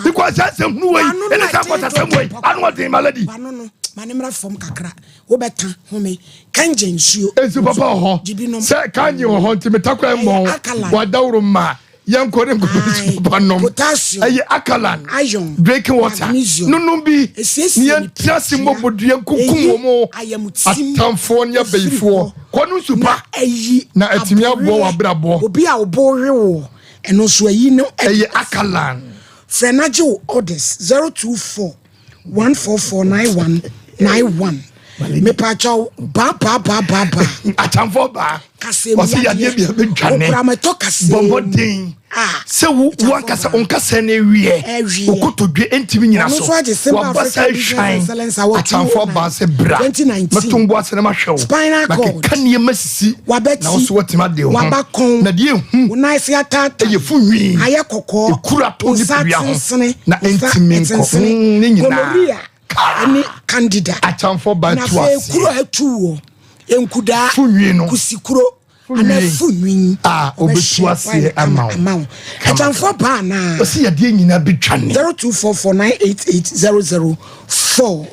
because saa nsɛm hunu wei ɛne saa nkɔsasɛm wei ano ɔden my lady. Wano no ma ne mmra fam kakra wobɛta home kangye nsuo. Nsu papa wɔ hɔ sɛ kangye wɔ hɔ nti meta kwa mmɔn wadaworo ma yɛnkɔ ne nkɔpɛ nsu papa nom. Ɛyɛ alkaline iron, drinking water magnesium, nonom bi esiesie ne yɛntena ase nipadua, mmɔ bodua nkunkum eyi wɔn mo ayamtim atamfoɔ ne efiri abayifoɔ hɔ, kɔ no nsu na pa ayi na atumi aboa abereɛ, w'abrabɔ. Obi a ɔbo we wo, ɛno nso ayi no adi. Ɛyɛ alkaline. Frɛ na gye wo orders 024 144 9191. Mepakyɛw baa baa baa baa baa. Atamfoɔ baa. Kasɛɛ mu Ɔsɛ yadeɛ bi a bɛdwane. Okura mɛtɔ kasɛɛ Bɔ mu. mmɔden Ah. sɛ wo wo ankasa wo nkasa no awiɛ. Awiɛ. Wo kotodwe ntumi nyina Ɔno so. nso agye Simba Waba Africa sɛ Business hwan. Excellence Award Atamfoɔ baa sɛ bra. 2019. Mɛto mbo ase na mahwɛ wo. Spinal cord. Makeka nneɛma sisi. Wabati. Na wo so woatumi ade wo ho. Waba kɔn. Na deɛ ehu. Wo nan ase ataata. Ɛyɛ fu nwi. Ayɛ kɔkɔɔ. Ekura to Wo nsa nipadua ho. atensene. Na Wo nsa ɛntumi nkɔ. ɛtensene. Mm, ne nyinaa. Gonorrhea ɛne candida. Atamfoɔ baa Na tu afei aseɛ. kuro a atu wɔ nkudaa. Fu nwi no. Kusikuro. Anaa fu nwi. A obetu aseɛ ama wo. Ama wo. Atamfoɔ baa anaa. Ɔsi yadeɛ nyinaa bɛdwane. 0244988004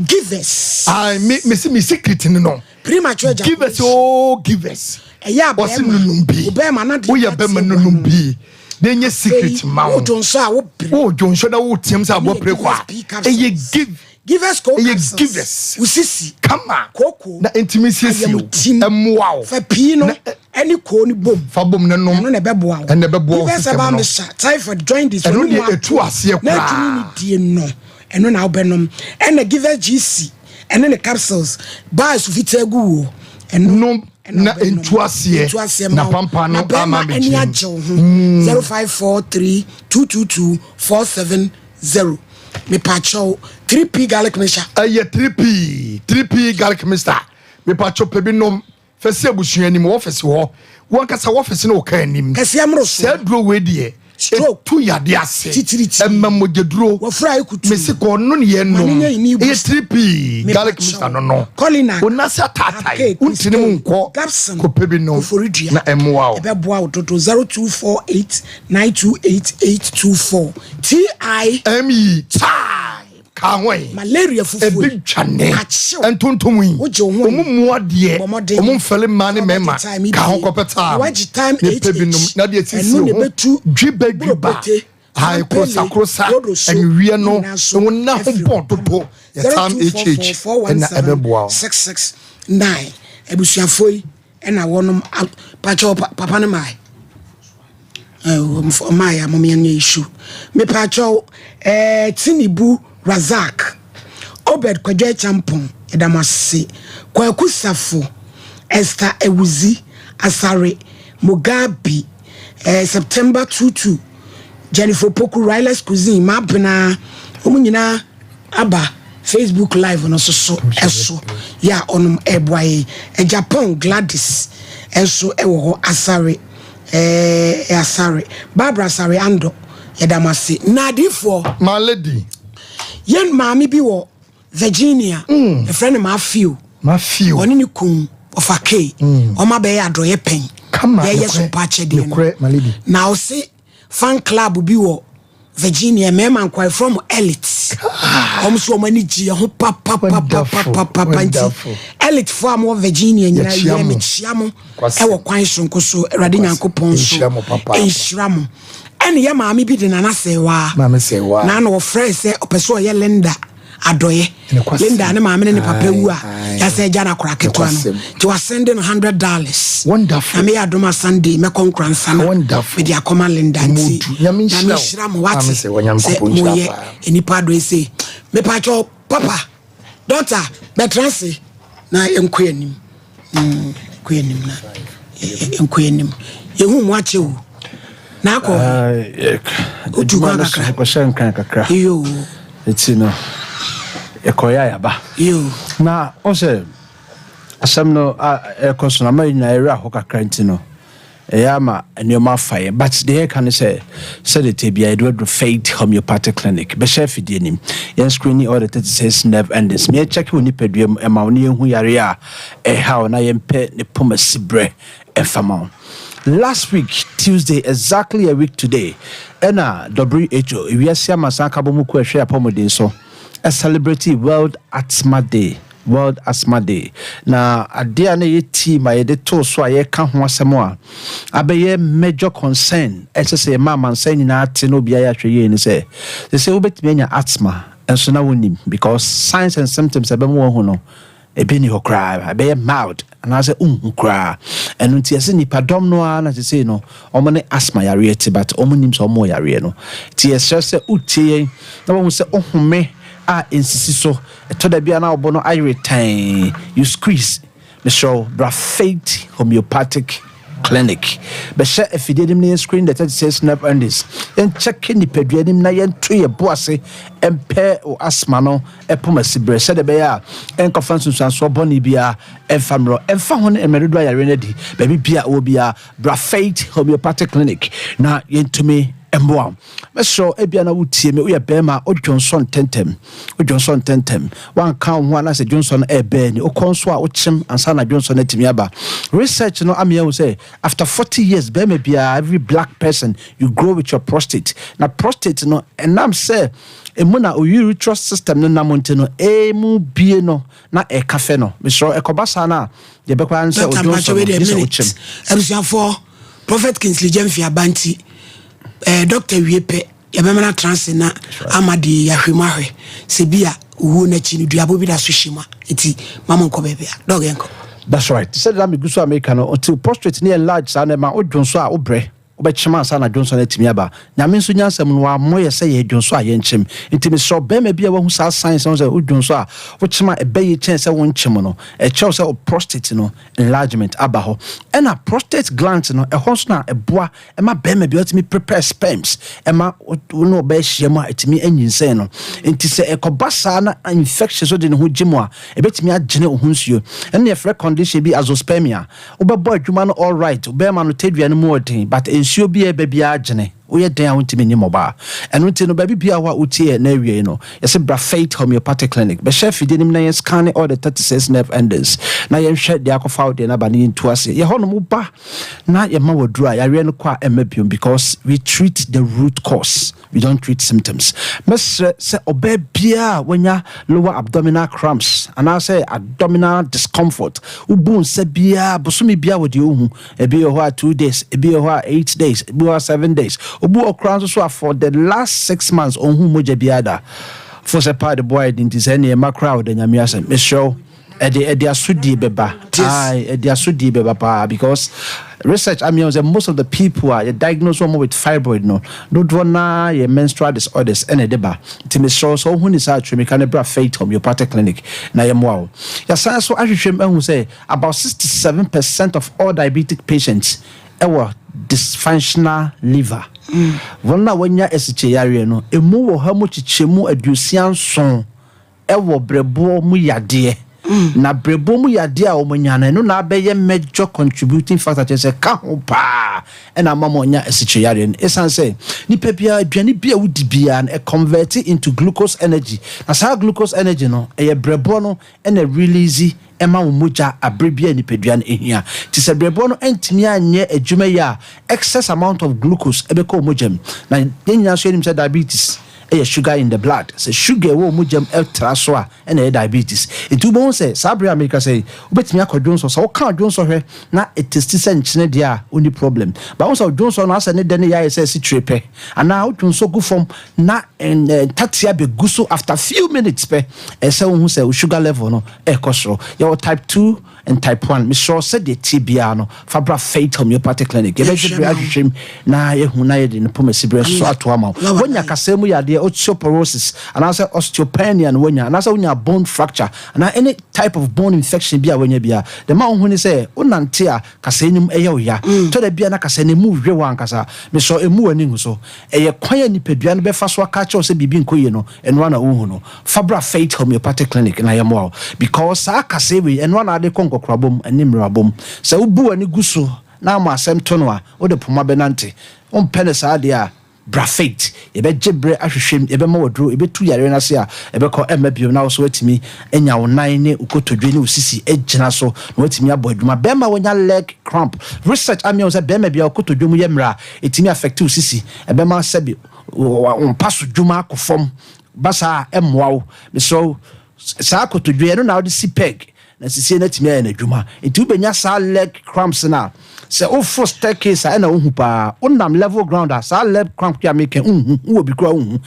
Givers. Ah, me me si me secret ni no. Premature ejaculation. Givers oh givers. Ɛyɛ a Ɔsi bɛrima. nunum bi. Bɛrima na de Woyɛ bɛrima nunum bi. Na enye secret ma wo. Wodwo nso a wobere. Wodwo nso na woteam sɛ aboɔ pere kɔ a. Ɛyɛ give. Givers ko Ɛyɛ capsules. givers. Wosisi. Kama. Kooko. Na ntumi siesie wo. Ayamtim. Ɛmmoa wo. Fa pii no ɛne koo no bom. Fa bom na nom. Ɛno na ɛbɛboa wo. Ɛna ɛbɛboa wo Givers system herbal no. mixture, typhoid, jaundice. Ɛno wɔn mu deɛ ato. ɛtu aseɛ Na koraa. adwene ne die no ɛno na wobɛnom. Ɛna Givers GC ɛne ne capsules baa su fitaa gu wo. Ɛno Nom na ɛntu aseɛ. ɛtu aseɛ Na ma wo. pampa no Na bɛrima ama ani abɛgyina mu. agye wo ho. 0543 222 470. Mepakyɛw 3P garlic mixture. Ɛyɛ 3P 3P garlic mixture. Mepakyɛw pɛ bi nom. Fɛ si abusua anim wɔ ɔfisi hɔ. Wo ankasa wɔ ɔfisi no wɔ kaa anim. Kɛseɛ mmorosoɔ. Saa aduro wei deɛ. Stroke. Ɛtu yadeɛ ase. Titiriti. Ɛma mogyaduro. Wɔfra ekutu. Mesi kɔ ɔno ne yɛ Ma nom. ne nyɛ ini Ɛyɛ boost. 3P garlic Mepakyɛw. mixture no no. Colinac. Wo nase ataatae. Cupcake, Wo ntini mu nkɔ. Gabson. Kɔpɛ bi nom. Koforidua. Na ɛmmoa wo. Ɛbɛboa wo dodo. 0248 928 824. T I M E time. Ka ho yi. Malaria fufuo. Ebi dwane. Akyew. Ntontom yi. Wogye wo ho Ɔmo mu adeɛ. Bɔ mmɔden. Ɔmo mfɛle mmaa ne mmarima. Time Ka ho bi. kɔpɛ time. Na wagye time Ne pɛ bi nom. Na deɛ sisi Ɛno na ho. ɛbɛtu Dwiba dwiba. Burobote, Ayi Ampele, krosa krosa. Rodoso, Ɛnwiɛ no. nyinaa so Ɛwɔ na ho afiri bɔ dodo. Yɛ time HH. Ɛna ɛbɛboa wo. 669 abusuafoɔ yi ɛna wɔnom pakyɛw papa no mae ɔmaayɛ a momyɛnyɛ issue mepakyɛw Tinubu Razak Obed Kwadwo Acheampong yɛda mo ase Kwaku Safo Esther Ewuzi Asare Mugabe September 22 Jennifer Poku Riley's Cuisine Mabena wɔn nyinaa aba Facebook live no so so ɛso yɛ a ɔnom ɛboa yɛn Japan Gladys ɛnso ɛwɔ hɔ Asare Asare Barbara Asare Ando yɛda mo ase na adiifoɔ My lady. yɛn maame bi wɔ Virginia yɛfrɛ no Maafio Maafio ɔne ne kun ɔfa kei ɔma bɛyɛ adɔyɛ pɛn Kama, yɛyɛ nokorɛ, so pa akyɛdeɛ no nokorɛ, my lady. na ɔse fan club bi wɔ Virginia mmarima nkwae from elite wɔn nso wɔn ani gye ho papapapapapa nti Wonderful. elite fo a wɔwɔ Virginia nyinaa Yɛkyia yɛ mo. mekyia mo Kwasi. ɛwɔ kwan soronko so Awurade Nyankopɔn so Nhyira mo papaapa. nhyira mo ɛne yɛ maame bi de Nana Sɛwaa Maame Sɛwaa. na na wɔfrɛ sɛ ɔpɛ sɛ ɔyɛ Linda adɔyɛ Nokwasɛm. Linda ne maame ne ne papa wu a Aye, aye. yɛasɛ agya no akora ketewa no Nokwasɛm. nti wasɛnde no $100 Wonderful. na meyɛ adom a Sunday mɛkɔ nkoransa no Wonderful. mede akɔma Linda nti Modu. Nyame nhyira wo. nhyira mo wate Maame sɛ wɔ Nyankopɔn sɛ nhyira moyɛ paa. nnipa adɔyɛ sei mepakyɛw papa dɔkta bɛtena ase na yɛnkɔ anim kɔ anim na yɛnkɔ anim yɛhu mu akyɛ o na akɔ Otu kwan kakra. Kɔhyɛ nkran kakra. Yo. Eti no yɛkɔyɛ a yɛaba. Yo. Na ɔsɛ asɛm no a ɛkɔ so no ama yɛn nyinaa yɛwerɛ ahɔ kakra nti no ɛyɛ ama nneɛma afa yɛn, but deɛ yɛka ne sɛ sɛde te bia yɛde waduru Faith Homeopathic Clinic bɛhyɛ afidie nim yɛn screening all the 36 nerve endings ma yɛkyɛke wɔ nipadua mu ɛma wo ne yɛhu yareɛ a ɛha wo na yɛmpɛ ne poma siberɛ ɛmfa ma wo. Last week Tuesday, exactly a week today, ɛna WHO ewiase amansan akabɔ mu kɔ ɛhwɛ apɔmuden so celebrate World Asthma Day. World Asthma Day na adeɛ a na ɛyɛ team a yɛde too so a yɛka ho asɛm a abɛyɛ major concern ɛsɛ sɛ yɛma amansan nyinaa te na obiara yɛ ahwɛ yie ne sɛ sɛ sɛ wobɛtumi anya asthma nso na wonim, because signs and symptoms ɛbɛma wahu no ebi ni hɔ koraa, ɛbɛyɛ mild anaasɛ nhu koraa. Ɛno nti ɛsɛ nipadɔm no ara na sesei no ɔmo ne asthma yareɛ te, but ɔmo nim sɛ ɔmo wɔ yareɛ no. Nti yɛsrɛ sɛ wotie yɛn na wahu sɛ wohome a ɛnsisi so. Ɛtɔ da bi a na wo bo no ayere tann, you squeeze. Mesrɛ wo, bra Faith Homeopathic Clinic. Bɛhyɛ afidie no mu na yɛn screen the 36 nerve endings. Yɛn kyɛke nipadua no mu na yɛnto yɛn bo ase mpɛ wo asthma no poma siberɛ sɛdeɛ ɛbɛyɛ a ɛnkɔfa nsunsuansoɔ bɔne biara ɛmfa mmerɛ wo. Ɛmfa ho ne mmerɛ dodoɔ a yareɛ no adi, baabi biara a wowɔ biara, bra Faith Homeopathic Clinic na yɛntumi mmoa wo. Mɛsrɛ wo, ebia na wotie me, woyɛ barima a wodwonsɔ ntɛntɛm, wodwonsɔ ntɛntɛm, woanka wo ho anaasɛ dwonsɔ no ɛrebɛɛ ni, wokɔ nso a wokyem ansa na dwonsɔ no atumi aba. Research no ama yɛahu sɛ after 40 years, barima biara, every black person, you grow with your prostate. Na prostate no, ɛnam sɛ emu na urethral system no nam nti no, emu bie no na ɛka fɛ no. Mesrɛ wo, ɛkɔba saa no a, deɛ ɛbɛkɔ ara ne sɛ Doctor odwonsɔ mpakyɛ no, wei deɛ gye sɛ minute. wokyem. Abusuafoɔ, Prophet Kingsley Gyamfi aba nti eh, doctor wie pɛ yɛbɛma no atena ase na ama deɛ yɛahwɛ mu ahwɛ sɛ bi a owuo no akyi no duabɔ bi da so hyɛ mu a nti ma mo nkɔ baabi a dɔg yɛnkɔ. That's right. Sɛdeɛ na megu so a meka no, until prostate no yɛ enlarge saa no ɛma wodwonsɔ a wobrɛ. Wobɛkyem ansa na dwonsɔ no atumi aba. Nyame nso nyansa mu no wammɔ yɛ sɛ yɛdwonsɔ a yɛnkyem. Nti mesrɛ wo barima bi a wahu saa signs no sɛ wodwonsɔ a wokyem a ɛbɛ yie kyɛn sɛ wonkyem no, ɛkyerɛ wo sɛ wo prostate no enlargement aba hɔ. Ɛna prostate glands no ɛhɔ nso na ɛboa ɛma barima bi ɔtumi prepare sperms ɛma wo ne ɔbaa hyia mu a ɛtumi anyinsɛn no. Nti sɛ ɛkɔba saa na infection so de ne ho gye mu a ɛbɛtumi agyene wo ho nsuo. Ɛno na yɛfrɛ condition bi azoospermia. Wobɛbɔ adwuma no alright, bɛrima no tadua no mu ɔden but nsuo bi a ɛba biara gyene. Woyɛ dɛn a wontumi nyem ɔbaa. Ɛno nti no baabi biara hɔ a wotie yɛn na awiei no yɛse bra Faith Homeopathic Clinic. Bɛhyɛ afidie no mu na yɛn scanne all the 36 nerve endings na yɛnhwɛ deɛ akɔfa wo deɛ no aba na yɛntu aseɛ. Yɛ hɔnom woba na yɛma wo aduro a yareɛ no kɔ a ɛmma biom because we treat the root cause. We don't treat symptoms. Mɛsrɛ sɛ ɔbaa biara a wanya lower abdominal cramps anaasɛ abdominal discomfort, wobu nsa biara, bosome biara wɔ deɛ wohu, ebi wɔ hɔ a 2 days, ebi wɔ hɔ a 8 days, ebi wɔ hɔ a 7 days, obi wɔ koraa nso so a for the last 6 months ɔnhu mogya biara da. Fo sɛ paa de boa yɛ de nti sɛ nneɛma koraa a ɔda Nyame asɛm. Mesrɛ wo, ɛde asodie bɛba. Aye, ɛde asodie bɛba paa because research ama yɛahu sɛ most of the people a yɛ diagnose wɔn with fibroid no, dodoɔ no ara yɛ menstrual disorders ɛna ɛde ba. Nti mesrɛ wo sɛ wohu ne saa a, twe mmirika na bra Faith Homeopathic Clinic na yɛmmoa wo. Yɛasan nso ahwehwɛ mu ahu sɛ about 67% of all diabetic patients ɛwɔ dysfunctional liver. Wɔn a wɔanya asikyeyareɛ no, ɛmu wɔ ha mu kyekyɛmu 67 wɔ berɛboɔ mu yadeɛ. Na berɛboɔ mu yadeɛ a wɔanya no, ɛno na abɛyɛ major contributing factor, kyerɛ sɛ ɛka ho paa ɛna ama wɔanya asikyire yadeɛ no. Ɛsiane sɛ nipa biara, aduane bi a wodi biara no, ɛconvert into glucose energy. Na saa glucose energy no, ɛyɛ berɛboɔ no na ɛrelease ɛma wo mogya aberɛ biara a nipadua no hia. Nti sɛ berɛboɔ no antumi anyɛ adwuma yi a, excess amount of glucose ɛbɛkɔ wo mogya mu. Na yɛn nyinaa nso yɛnim sɛ diabetes yɛ sugar in the blood. Sɛ sugar a ɛwɔ wo mogya mu tra so a, ɛna ɛyɛ diabetes. Nti wobɛhu sɛ saa bere a merekasa yi, wobɛtumi akɔ dwonsɔ. Sɛ woka dwonsɔ hwɛ na ɛtesti sɛ nkyene deɛ a, wonni problem. But wohu sɛ dwonsɔ no asɛ ne dɛ ne yɛ ayɛ sɛ asikyire pɛ. Anaa wodwonsɔ gu fam na ntatea bɛgu so after few minutes pɛ, ɛsɛ sɛ wohu sɛ wo sugar level no ɛrekɔ soro. Yɛwɔ type 2 and type 1. Mesrɛ wo sɛdeɛ ɛteɛ biara no, fa bra Faith Homeopathic Clinic. Yɛbɛgye berɛ ahwehwɛ mu na yɛahu na yɛde ne pomasiberɛ so ato ama wo. Woanya kasaa mu yadeɛ, osteoporosis, anaasɛ osteopenia na woanya, anaasɛ wonya bone fracture, anaa any type of bone infection bi a woanya biara, deɛ ma wohu ne sɛ wonante a kasaa no mu yɛ wo ya. Tɔ da bi a na kasaa no emu we wo ankasa. Mesrɛ wo, mmu w'ani ngu so. Ɛyɛ kwan a nipadua no bɛfa so aka akyerɛ wo sɛ biribi nkɔ yie no, ɛno ara na wohu no. Fa bra Faith Homeopathic Clinic na yɛmmoa wo. Because saa kaseɛ wei, ɛno ara na ade kɔ nkɔkorabɔ mu ne mmerewabɔ mu. Sɛ wobu w'ani gu so na ama asɛm to no a, wode poma bɛnante. Wompɛ no saa deɛ a, bra Faith. Yɛbɛgye berɛ ahwehwɛ mu, yɛbɛma wo aduro, yɛbɛtu yareɛ no ase a, ɛbɛkɔ ɛmma bio na wo nso woatumi anya wo nan ne wo kotodwe ne wo sisi agyina so na woatumi abɔ adwuma. Bɛrima a wanya leg cramp, research amea wo sɛ bɛrima biara wo kotodwe mu yɛ mmerɛ a, ɛtumi affect wo sisi, ɛbɛma sɛbe wo mpa so dwuma akɔ fam. Ba saa a, ɛmmoa wo. Mesrɛ wo, saa kotodwe, ɛno na wode si peg na sisie no atumi ayɛ n'adwuma. Nti wobɛnya saa leg cramps no a, sɛ woforo staircase a ɛna wohu paa. Wonam level ground a, saa leg cramp yi a meka yi, wonhu. Wowɔ bi koraa a wonhu.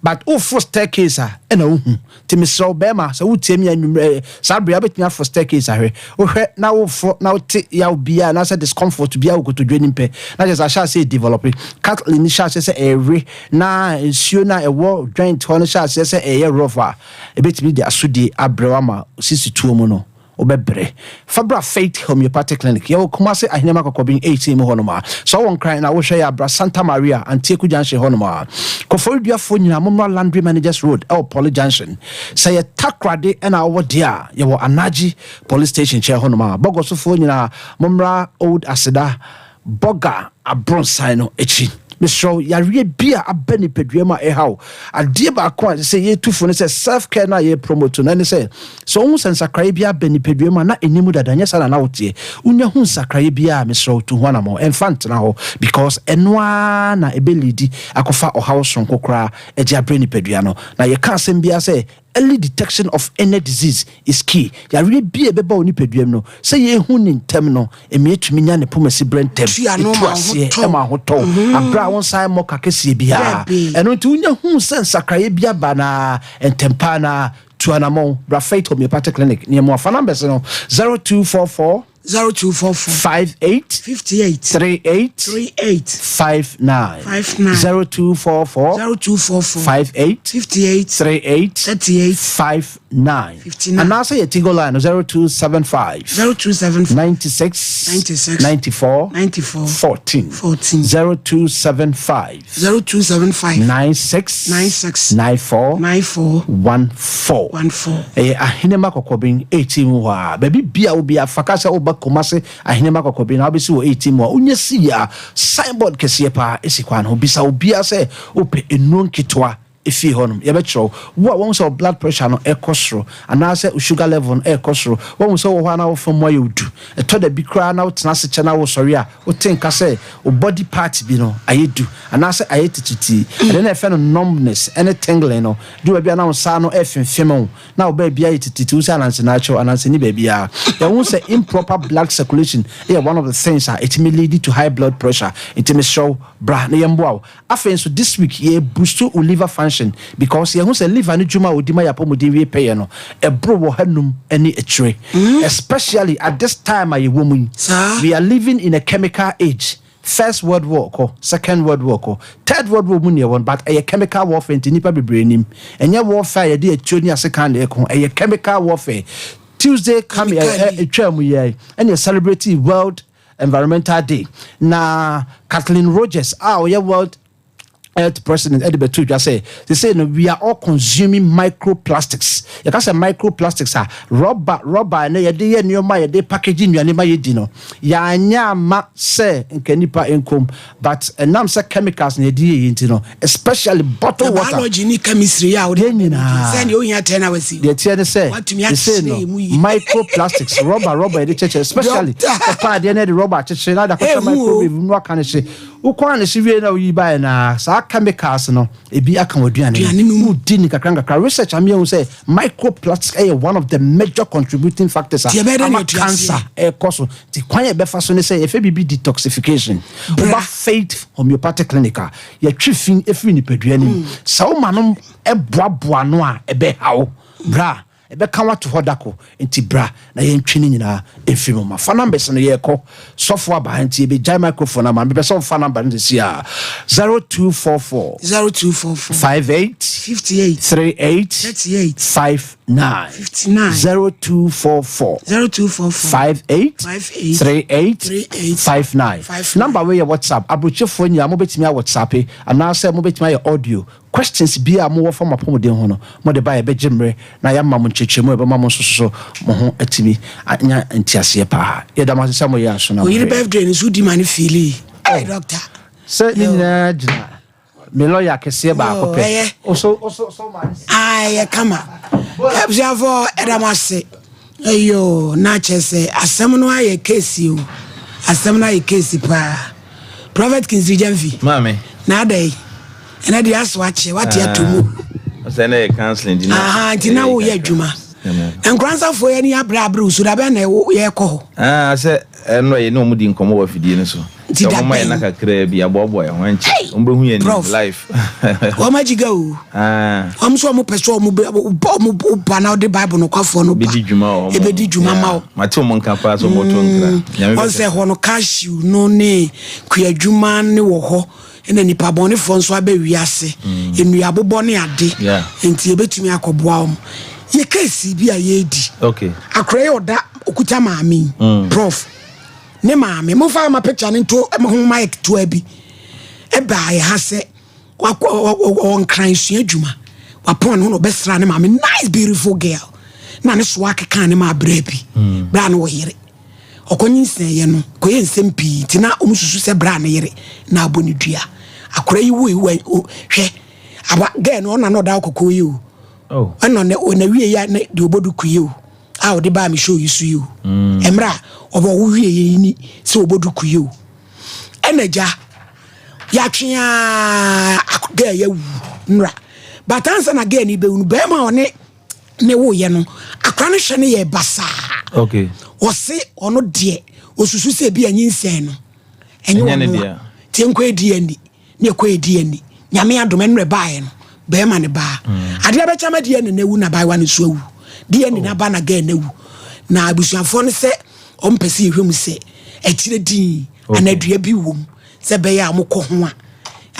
But woforo staircase a ɛna wohu. Nti mesrɛ wo bɛrima sɛ wotie me anwummerɛ eh, saa bere a wobɛtumi aforo staircase ahwɛ. Wohwɛ na woforo na wote yaw biara anaasɛ discomfort biara wɔ kotodwe no mu pɛ na kyerɛ sɛ ahyɛ aseɛ develop. Cartilage no hyɛ aseɛ sɛ ɛrewe na nsuo no a ɛwɔ joint hɔ no hyɛ aseɛ sɛ ɛreyɛ rough a, ɛbɛtumi de asodie abrɛ wo ama sisi tuo mu no. Wobɛbrɛ. Fa bra Faith Homeopathic Clinic. Yɛwɔ Kumasi Ahenema Kɔkɔben 18 mu hɔnom a. Sɛ wowɔ Nkran na wohwɛ yɛ a, bra Santa Maria, Antieku Junction hɔnom a. Koforidua-foɔ nyinaa mommra Landry Managers Road ɛwɔ Poly Junction. Sɛ yɛ Takoradi na wowɔ deɛ a, yɛwɔ Anagye Police Station nkyɛn hɔnom a. Bɔgɔsofoɔ nyinaa mommra Old Aseda Bɔga abronsan no akyi. Mesrɛ wo, yareɛ bi a aba nipadua mu a ɛha wo, adeɛ baako a ɛsɛ sɛ yɛtu fo ne sɛ self care no a yɛ promote no ɛne sɛ, sɛ wohu sɛ nsakraeɛ bi aba nipadua mu a na ɛnni mu dada, nyɛ saa na na woteɛ. Wonya hu nsakraeɛ biara a, mesrɛ wo tu ho anamɔn, ɛmfa ntena hɔ because ɛno ara na ɛbɛ leadi akɔfa ɔhaw sononko koraa de abrɛ nipadua no. Na yɛka asɛm biara sɛ Early detection of any disease is key. Yareɛ bi a ɛbɛba wo nipadua mu no, sɛ yɛhu no ntɛm no, ɛma yɛtumi nya ne pomasi berɛ ntɛm, ɛtu aseɛ ma ahotɔ wo, aberɛ a wonsan mmɔ ka kɛseɛ biara. Ɛno nti wonya hu sɛ nsakraeɛ bi aba no ara, ntɛm pa ara no ara, tu anamɔn bra Faith Homeopathic Clinic ne yɛn mmoa. Fa numbers no, 0244. 0244. 58. 58. 38. 38. 59. 59. 0244. 0244. 58. 58. 38. 38. 59. 59. Anaasɛ yɛ Tigo line no 0275. 0275. 96. 96. 94. 94. 14. 14. 0275. 0275. 96. 96. 94. 94. 14. 14. Ɛyɛ Ahenema Kɔkɔben 18 mu hɔ a. Baabi bia wo bia fa ka sɛ woba Kumase Ahenema Kɔkɔben na wobɛsi wɔ 18 mu a, wonya si a, signboard kɛseɛ paa si kwan no ho. Bisa obiara sɛ wopɛ nnuro nketewa fie hɔnom. Yɛbɛkyerɛ wo. Wo a woahu sɛ wo blood pressure no rekɔ soro anaasɛ wo sugar level no rekɔ soro, woahu sɛ wowɔ hɔ a na wo fa mu ayɛ wo du, ɛtɔ da bi koraa na wotena ase kyɛ na wosɔre a, wote nka sɛ wo body part bi no ayɛ du anaasɛ ayɛ titiritii. Ɛdeɛ na yɛfrɛ no numbness ne tingling no. Du baabi a na wo nsa ano refemfem wo, na wo baabi ayɛ titiritii, wo sɛ ananse na akyɛ wo, ananse nni baabiara. Yɛahu sɛ improper blood circulation yɛ one of the things a ɛtumi lead to high blood pressure. Nti mesrɛ wo, bra na yɛmmoa wo. Afei nso this week yɛ boost wo liver function because yɛhu sɛ liver no dwuma a ɔdi ma yɛ apɔmuden wie pɛyɛ no ɛboro wɔ ha num ne akyire especially at this time a yɛwɔ mu yi we are living in a chemical age first world war kɔ second world war kɔ third world war mu ne yɛwɔ no but ɛyɛ chemical warfare nti nnipa bebree nim ɛnyɛ warfare a yɛde atuo ne asekan na ɛko ɛyɛ chemical warfare Tuesday coming ɛtwaa mu yɛ ɛne celebrate world Environmental Day, na Kathleen Rogers a ɔyɛ World Health President de bɛto dwa sɛ sesei no we are all consuming microplastics. Yɛka sɛ microplastics a, rɔba rɔba a ɛnɛ yɛde yɛ nneɛma a yɛde package nnuane ma yɛdi no, yɛanyɛ ama sɛ nka nnipa nkom but ɛnam sɛ chemicals na yɛde yɛ yɛ nti no, especially bottled water. Biology ne chemistry a wode Yɛn nyinaa. sɛ nea ohia 10 hours yi. Deɛ ɛteɛ ne sɛ, Watumi sesei akyerɛ no yɛn mu yie. microplastics, rɔba rɔba yɛde kyekyere, especially Doctor. ɔpa adeɛ na yɛde rɔba akyekyere na ade akɔhyɛ Ehu o. microwave mu na waka no hye. Wokɔ ano hye wie na woyi baeɛ no a, saa chemicals no ebi aka w'aduane Aduane no mu. Wodi no nkakra nkakra. Research ama yɛahu sɛ microplastics yɛ one of the major contributing factors a Nti ɛbɛyɛ dɛn na ama yɛatu aseɛ? cancer ɛrekɔ so. Nti kwan a yɛbɛfa so ne sɛ yɛfrɛ biribi detoxification. Woba Faith Homeopathic Clinic a, yɛtwe fi firi nipadua no mu. Sɛ woma no boaboa ano a, ɛbɛha wo. Bra, ɛbɛka wo ato hɔ da ko. Nti bra na yɛntwe ne nyinaa mfiri mu ma. Fa numbers no, yɛrekɔ. Sɔfo aba ha nti yɛbɛgyae microphone ama no. Mepɛ sɛ wofa number no seesei ara. 0244. 0244. 58. 58. 38. 38. 5. 9 59 0244 0244 58 58 38 38 59 59. Number wei yɛ WhatsApp. Aburokyefoɔ nyinaa mobɛtumi a WhatsAppe anaasɛ mobɛtumi ayɛ audio. Questions biara a mowɔ fa mo apɔmuden ho no, mode ba a yɛbɛgye mmerɛ na yɛama mo nkyerɛkyerɛmu a ɛbɛma mo nso so mo ho atumi anya nteaseɛ paa. Yɛda mo ase sɛ moyɛ aso na Oyere mohwɛ yɛn. birthday no so wodi ma no feeli. Hey doctor. Sɛ ne nyinaa gyina Me lɔya kɛseɛ baako pɛ. Ɛyɛ. Oso oso so ma ne. Ah, ɛyɛ kama. Abusuafoɔ ɛda mo ase. Ɛyoo na kyerɛ sɛ asɛm no ayɛ kesi o. Asɛm no ayɛ kesi paa. Prophet Kingsley Gyamfi. Maame. Na ada yi. Ɛnɛ deɛ aso akyɛ wate ato mu. Sɛ na yɛ counseling nti na. Aha nti na woyɛ adwuma. Nkoransafoɔ yɛ ni abrɛ abrɛ osu da bɛn na yɛkɔ hɔ. Ah sɛ ɛno yɛ ne wɔn di nkɔmɔ wɔ afidie no so. Nti Sɛ da wɔn ma yɛn bɛn? nna kakraa bi aboaboa yɛn ho ɛnkyɛ. Hey! Wɔn bɛhu yɛn anim Prof. life. Wɔn agyiga o. Ah. Wɔn nso wɔn pɛ sɛ wɔn bɛ wɔn wɔn ba na wɔde Bible nokwafoɔ no ba. Bɛdi dwuma wɔ wɔn. Ebedi dwuma ma wo. Mate wɔn nka paa sɛ wɔn to nkra. Nyame Wɔn bɛhwɛ. sɛ hɔ no cashew no ne kuadwuma ne wɔ hɔ ɛna nipa bɔnefoɔ nso abɛ wiase. Nnuabobɔ ne ade. Yeah. Nti ebetumi akɔboa wɔn. Yɛ case bi a yɛredi. Okay. Akora yi ɔda okuta maame yi. Prof. Ne maame momfa ama picture no nto ho mic toa bi ɛbaa yɛ ha sɛ wakɔ ɔwɔ nkran sua adwuma wapɔn ne ho na ɔbɛsra ne maame nice beautiful girl na ne soa keka ne ma abira bi hmm. bra no wɔ yere ɔkɔ nyinsɛn yɛ no kɔyɛ nsɛm pii nti na ɔmo susu sɛ bra ne yere na abɔ ne dua akora yi wo yi hwɛ aba girl no ɔna na ɔda kɔkɔɔ yi o oh. ɛna ɔna wie ya ne deɛ ɔbɔ duku yi o a ɔde baa me show yi so yi o mm. mmerɛ a ɔbɔ wo wie yɛ ni sɛ ɔbɔ duku yi o ɛna gya yɛatwe a gɛɛ yɛwu nnora but ansa na gɛɛ no bɛwu no bɛrima a ɔne ne woyɛ no akora no hwɛ no yɛ basaa okay. ɔse ɔno deɛ ɔsusu sɛ ebi anyinsɛn no ɛnyɛ ɔno a tie nkɔ edi ani ne ɛkɔ edi ani nyame adom ɛnrɛ baeɛ no bɛrima ne baa mm. adeɛ bɛkyɛ ma deɛ ne nawu na baayewa no so awu deɛ ne oh. naba na gɛɛ nawu na abusuafoɔ no sɛ ɔmpɛ sɛ yɛhwɛ mu sɛ akyerɛ din anaa dua bi wɔ mu sɛ bɛyɛ a mokɔ ho a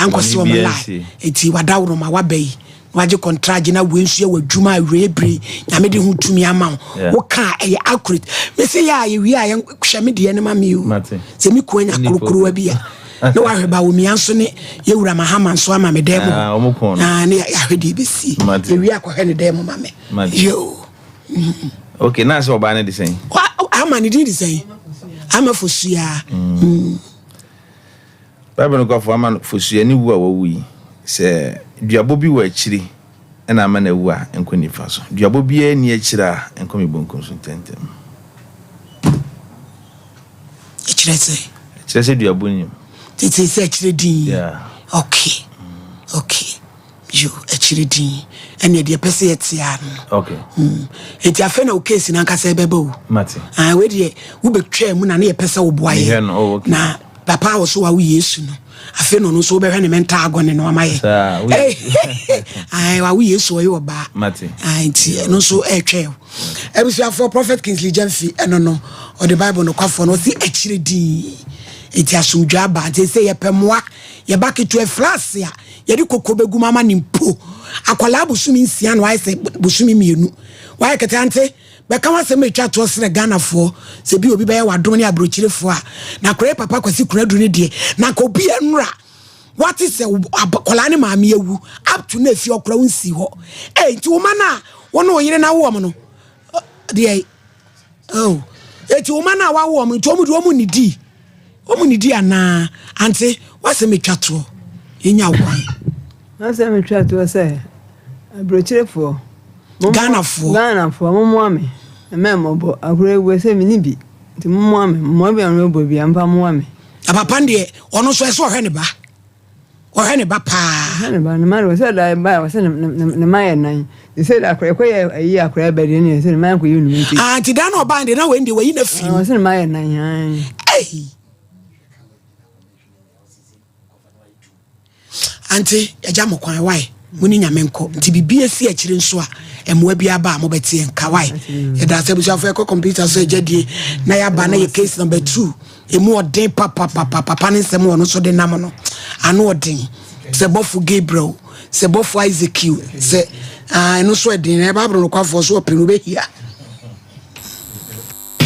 ankɔsɛ wɔn lie eti wadaworo ma waba yi wagye kɔntragye na wei nso yɛ w'adwuma awie bere nyame de ho tumi ama wo woka a ɛyɛ accurate mese yɛ a yɛwie a yɛhwɛ me deɛ no ma me o sɛ me kua nya korokorowa bi a na wahwɛ ba wɔmia nso ne yɛwura mahama nso ama me dɛn mu ah, ah, ne yɛahwɛ deɛ ɛbɛsi yɛwie akɔhwɛ ne dɛn mu ma me yo ok na sɛ ɔbaa no de sɛn ama ne din de sɛn ama fosua mm. Mm. Bible nokwafo ama no fosua ne wu a wawu yi. Sɛ duabɔ bi wɔ akyiri na ama no awu a, ɛnkɔ nifa so. Duabɔ biara nni akyiri a, ɛnkɔ me bonkum so ntɛmntɛm. Ɛkyerɛ sɛ? Ɛkyerɛ sɛ duabɔ nnim. Tete sɛ ɛkyerɛ din. Yeah. Okay. Okay. Yo, ɛkyerɛ din. Ɛnna deɛ ɛpɛ sɛ yɛte a no. Okay. Mm. Eti afei na wo case no ankasa ɛbɛba o. Mate. Ah, wei deɛ wobɛtwaa mu na ne yɛpɛ sɛ woboa yɛ. Mehwɛ no, oh, okay. Na papa a wɔso wawo Yesu no, afei na ɔno nso wobɛhwɛ ne mental agony no ama yɛ. Saa, wo Ayi, wawo Yesu ɔyɛ ɔbaa. Mate. Ayi, nti ɛno nso ɛretwɛn o. Abusuafoɔ Prophet Kingsley Gyamfi ɛno no, ɔde Bible nokwafoɔ no ɔsi akyire dii. Nti asomdwa aba, nti sɛ yɛpɛ mmoa, yɛba ketewa flase a Yɛde koko bɛgu mu ama no mpo. Akwadaa bosome nsia na wayɛ sɛ bosome mmienu. Wayɛ kɛtɛ ante. Bɛka w'asɛm a ɛtwa toɔ srɛ Ghanafoɔ sɛ bi obi bɛyɛ w'adom ne aburokyirefoɔ a. Na akwadaa yi papa Kwasi Kunadu no deɛ na anka obi nnora. Wate sɛ akwadaa ne maame awu up to now efie ɔkora wo nsii hɔ. Ei nti wo ma no a wo ne wo yere no awo wɔn no deɛ oh eti wo ma no a wawo wɔn nti wɔn deɛ wɔn nnidi. Wɔn nnidi anaa? Ante, w'asɛm atwa toɔ. Yɛnya wo kwan. M'asɛm atwa toɔ sɛ, aburokyerefoɔ, Ghanafoɔ. Ghanafoɔ, mommoa me. Mma mmɔbɔ. Akora yi sɛ menni bi. Nti mommoa me. Mmoa bi a mobɛbɔ biara, momfa mmoa me. Na papa no deɛ, ɔno nso ɛsɛ ɔhwɛ ne ba. Ɔhwɛ ne ba paa. Ɔhwɛ ne ba. Ne ma no, sɛ da ba a, ɔsɛ ne ma yɛ nan. Sɛ da akora, ɛkɔyɛ ayi akora bɛ deɛ ne sɛ ne ma nkɔyɛ num nti. Ah, nti da na ɔbaa deɛ na wei deɛ wayi na firi mu. Ɔsɛ ne ma yɛ nan. Ei. Ante, yɛgya mo kwan, why? Mo ne Nyame nkɔ. Nti biribi asi akyire nso a, mmoa bi aba a mobɛte yɛn nka, why? Yɛda ase abusuafo yɛkɔ computer so agya die na yɛaba na yɛ case number two. Emu ɔden papapapa papa ne nsɛm ɔno nso de nam no. Ano ɔden. Sɛ bɔfo Gabriel, sɛ bɔfo Isaac, sɛ ah ɛno nso ɛden na ɛba abro nokwafoɔ so ɔpɛ no bɛhia.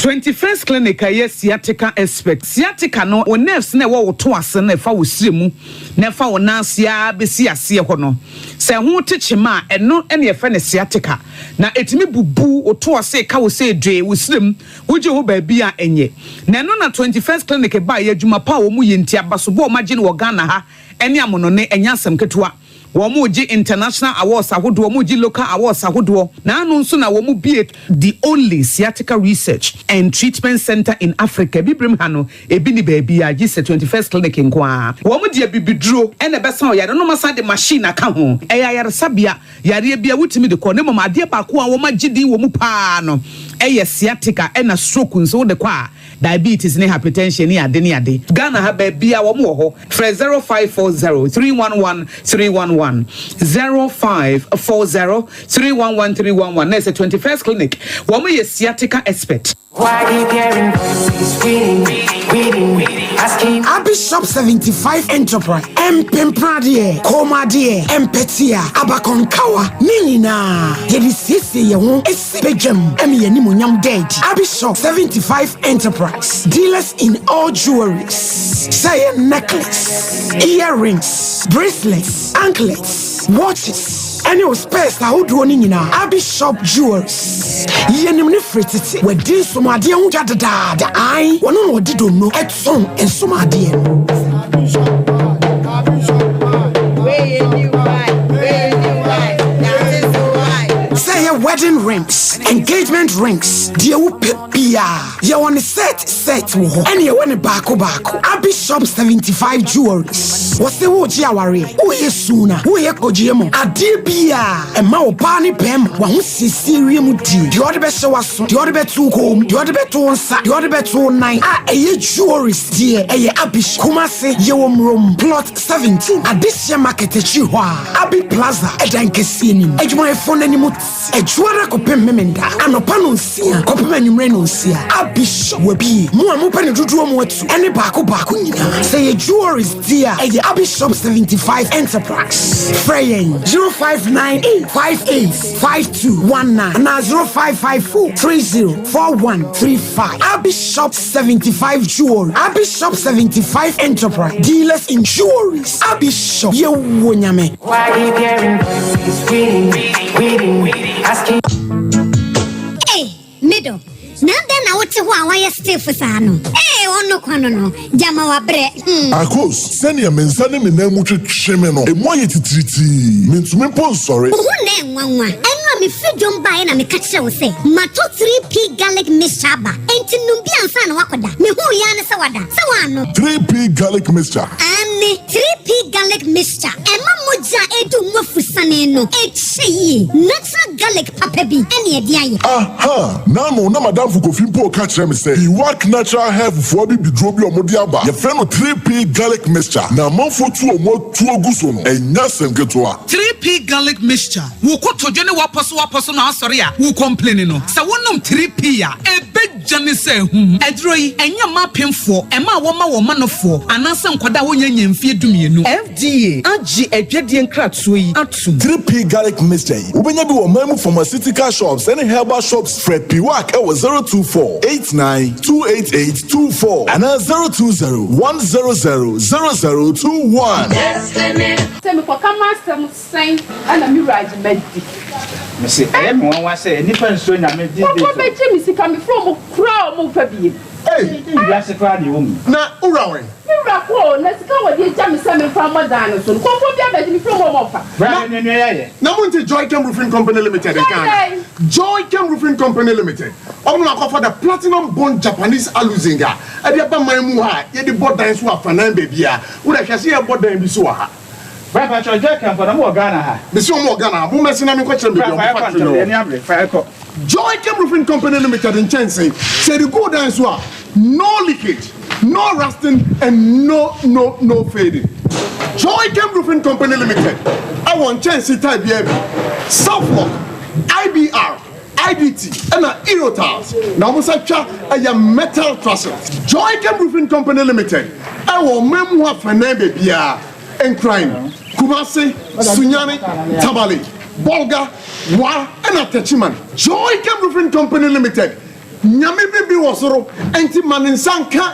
21st Clinic a ɛyɛ sciatica expert. Sciatica no, wo nerves no a ɛwɔ wo to ase no ɛfa wo srɛ mu na ɛfa wo nan ase ara bɛsi aseɛ hɔ no, sɛ ɛho te kyema a, ɛno na yɛfrɛ no sciatica. Na ɛtumi bubu wo to ase, ɛka wo sɛ dwee, wo srɛ mu, wogye ho baabi a ɛnyɛ. Na ɛno na 21st Clinic baeɛ, adwuma pa a wɔyɛ nti, abasobɔ a wɔagye no wɔ Ghana ha ne amonɔne, ɛnyɛ asɛm ketewa. Wɔregye international awards ahodoɔ, wɔregye local awards ahodoɔ, na ano nso na wɔbue the only sciatica research and treatment centre in Africa. Abibirem ha no, ebi nni baabiara gye sɛ 21st Clinic nko ara. Wɔde abibiduro na ɛbɛsa ɔyare no na wɔasan de machine aka ho. Ɛyɛ ayaresabea, yareɛ biara wotumi de kɔ, na mmom adeɛ baako a wɔagye din wɔ mu pa ara no yɛ sciatica ɛna stroke nso wode kɔ a. Diabetes ne hypertension ne ade ne ade. Ghana ha baabiara wɔn wɔ hɔ. Frɛ 0540 311 311, 0540 311 311 na ɛsɛ 21st Clinic. Wɔn yɛ sciatica expert. Abi Shop 75 Enterprise, Mpempradeɛ, Kɔnmuadeɛ, Mpɛtea, Abakɔnkawa, ne nyinaa yɛde siesie yɛn ho si badwam ma yɛn animuonyam da adi. Abi Shop 75 Enterprise, dealers in all jewelries, sɛ ɛyɛ necklace, earrings, bracelets, anklets, watches, ɛne wo spares ahodoɔ no nyinaa. Abi Shop Jewelries, yɛnim ne firi tete, wadi nsomadeɛ ho dwa dedaada. Ae, wɔno na wɔde donno tɔn nsomadeɛ no. Sɛ ɛyɛ wedding rings, engagement rings, deɛ wopɛ biara, yɛwɔ ne set set wɔ hɔ, ɛne yɛwɔ ne baako baako. Abi Shop 75 Jewelries, wɔse woregye awareɛ, woreyɛ suna, woreyɛ kɔgyeɛ mu, adeɛ biara ɛma ɔbaa ne bɛrima w'ahosiesie wiem die. Deɛ ɔde bɛhyɛ w'aso, deɛ ɔde bɛto wo kɔn mu, deɛ ɔde bɛto wo nsa, deɛ ɔde bɛto wo nan a ɛyɛ jewelries deɛ ɛyɛ Abi Shop. Kumasi, yɛwɔ Murom, Plot 17, Adehyeɛ Market akyiri hɔ a, Abi Plaza ɛdan kɛseɛ no mu. Adwumayɛfoɔ no anim te Adwuada kɔpem Memenda anɔpa nonsia kɔpem anwummerɛ nonsia. Abi Shop wabie. Mo a mopɛ ne dodoɔ mu atu ɛne baako baako nyinaa. Sɛ ɛyɛ jewelries deɛ a, ɛyɛ Abi Shop 75 Enterprise. Frɛ yɛn 0598 58 5219 anaa 0554 30 4135. Abi Shop 75 Jewelry, Abi Shop 75 Enterprise, dealers in jewelries. Abi Shop, yɛwɔ Nyame. Ei, me dɔ, na adɛn na wote hɔ a woayɛ stiff saa no? Ei, ɔno kwa no no, gyama wabrɛ, hmm. Akos, sɛnea me nsa ne me nan mu twetwe me no, emu ayɛ titiritii. Mintumi mpo nsɔre. Wo ho nnɛ nwanwa. Ɛno a mefiri dwom baeɛ na meka kyerɛɛ wo sɛ matɔ 3P garlic mixture aba, enti nom bi ansa na woakɔda. Mehuu yi ara ne sɛ woada. Sɛ woannom. 3P garlic mixture. Aane, 3P garlic mixture. Ɛma mogya a ɛredi wo mu afusane no kyɛ yie. Natural garlic papa bi na yɛde ayɛ. Aha! N'ano na m'adamfo Kofi mpo reka kyerɛ me sɛ Iwak Natural Health foɔ abibiduro bi a wɔde aba, yɛfrɛ no 3P Garlic Mixture, na amanfoɔ tu wɔn atuo gu so no, ɛnyɛ asɛm ketewa. 3P Garlic Mixture, Wo kotodwe ne w'apɔsowapɔso na asɔre a wo complaini no, sɛ wonom 3P a, ɛbɛgya ne sɛ ahum. Aduro yi, ɛnyɛ mma apemfoɔ, ɛma a wɔma wɔn manofoɔ, anaasɛ nkwadaa a wɔnnya nnya mfeɛ dumienu. FDA agye adwadie nkratoɔ yi atom. 3P Garlic Mixture yi, wobɛnya bi wɔ ɔman mu pharmaceutical shops ne herbal shops. Frɛ Piwak wɔ 024 89 288 24 anaa 020 100 0021. Sɛ mekɔka m'asɛm sɛn na me wura agye madi. Mese ɛyɛ me nwanwa sɛ nnipa nsuro Nyame these days o. Kɔkɔ bɛgye me sika mefrɛ ɔmo koraa ɔmo mfa biem. Ei! Wiase koraa na ɛwɔ mu yi. Na wo wura wɛn? Me wura kɔ o, na sika a wɔde agya me sɛ memfa mmɔ dan no so no, kɔmfoɔ bi abɛgye me firi mu a ɔmfa. Bra na nua nua yɛ. Na mo nte Joychem Roofing Company Limited nka ana? Joychem Roofing Company Limited, wɔn na wɔakɔfa the Platinum Bond Japanese Aluzinc a ɛde aba man mu ha a yɛde bɔ dan so afanan baabiara. Wo deɛ hwɛ sɛ yɛrebɔ dan bi so wɔ ha. Bra pakyɛw Joychem fo na mo wɔ Ghana ha? Mese wɔn wɔ Ghana ha, mo mmɛse na menkɔkyerɛ mo baabi a Bra wɔn fa yɛkɔ factory ntɛm no yɛn wɔ. ani abere fa yɛkɔ. Joychem Roofing Company Limited nkyɛnsee, sɛ yɛde gu wo dan so a, no leakage, no rusting and no no no fading. Joychem Roofing Company Limited wɔ nkyɛnsee type biara bi, Southlock, IBR, IDT ɛna Eurotiles na wɔn nsa twa ɛyɛ metal trusses. Joychem Roofing Company Limited wɔ ɔman mu hɔ afanan baabiara, Nkran, Kumasi, Sunyani, Tamale, Bolga, Wa ɛna Techiman. Joychem Roofing Company Limited, Nyame bi bi wɔ soro nti ma ne nsa nka.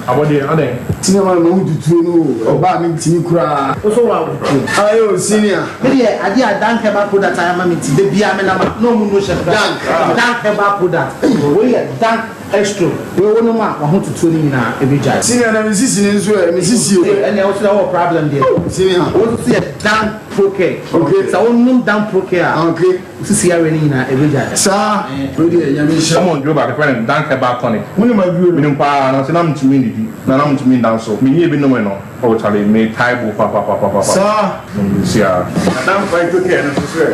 Abɔdeɛ adɛn? Senior man ma wo tutuo no o ɔbaa me ntimi koraa. Wo so wa wo tuo. Aye o senior. Me deɛ adeɛ a Dank herbal product ayɛ ama me nti da biara me nam a na ɔmo no hyɛ me. Dank. Dank herbal product. Wei yɛ Dank. Extro, wei wo nom a w'ahototoɔ no nyinaa ɛbɛgyae. Senior na me sisi no nso ɛ, me sisi o. Ɛnneɛ wo nso deɛ wowɔ problem deɛ. Oh senior. Wo nso yɛ Dan Procare. Okay. Sɛ wo nom Dan Procare a. Okay. Wo sisi yareɛ no nyinaa ɛbɛgyae. Saa, wei deɛ Nyame nhyira. Wɔn duro baako yɛfrɛ no Dan Herbal Tonic. Wonim aduro no? Menim paa nanso na mentumi nnidi na na mentumi nda nso. Menyɛɛ bi nomee no. Oh charlie me tae bo papapapapa. Saa. Sia. Na Dan Phyto Care no nso sɛ.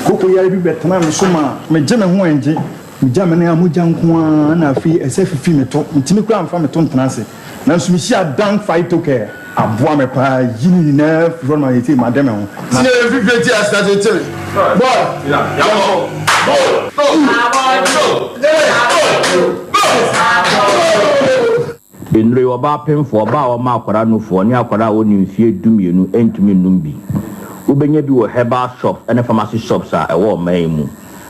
Koko yare bi bɛtenaa me so maa megye me ho ɛngye. Megya me nan a mogya nko ara na afei ɛsɛ fifi me to. Mentumi koraa mfa me to ntena ase. Nanso mehyiaa Dan Phyto Care. Aboa me paa yi ne nyinaa firi hɔ no ma seesei made me ho. Na. Senior yɛ fifire ti ase tete me. Boy. Yɛnkɔ. Go. Go. Go. Go. Go. Nnuro yi, ɔbaa pemfoɔ, ɔbaa a ɔma akwadaa nufoɔ, ne akwadaa a ɔnni mfeɛ dumienu ntumi nnom bi. Wobɛnya bi wɔ herbal shops ne pharmacy shops a ɛwɔ ɔman yi mu.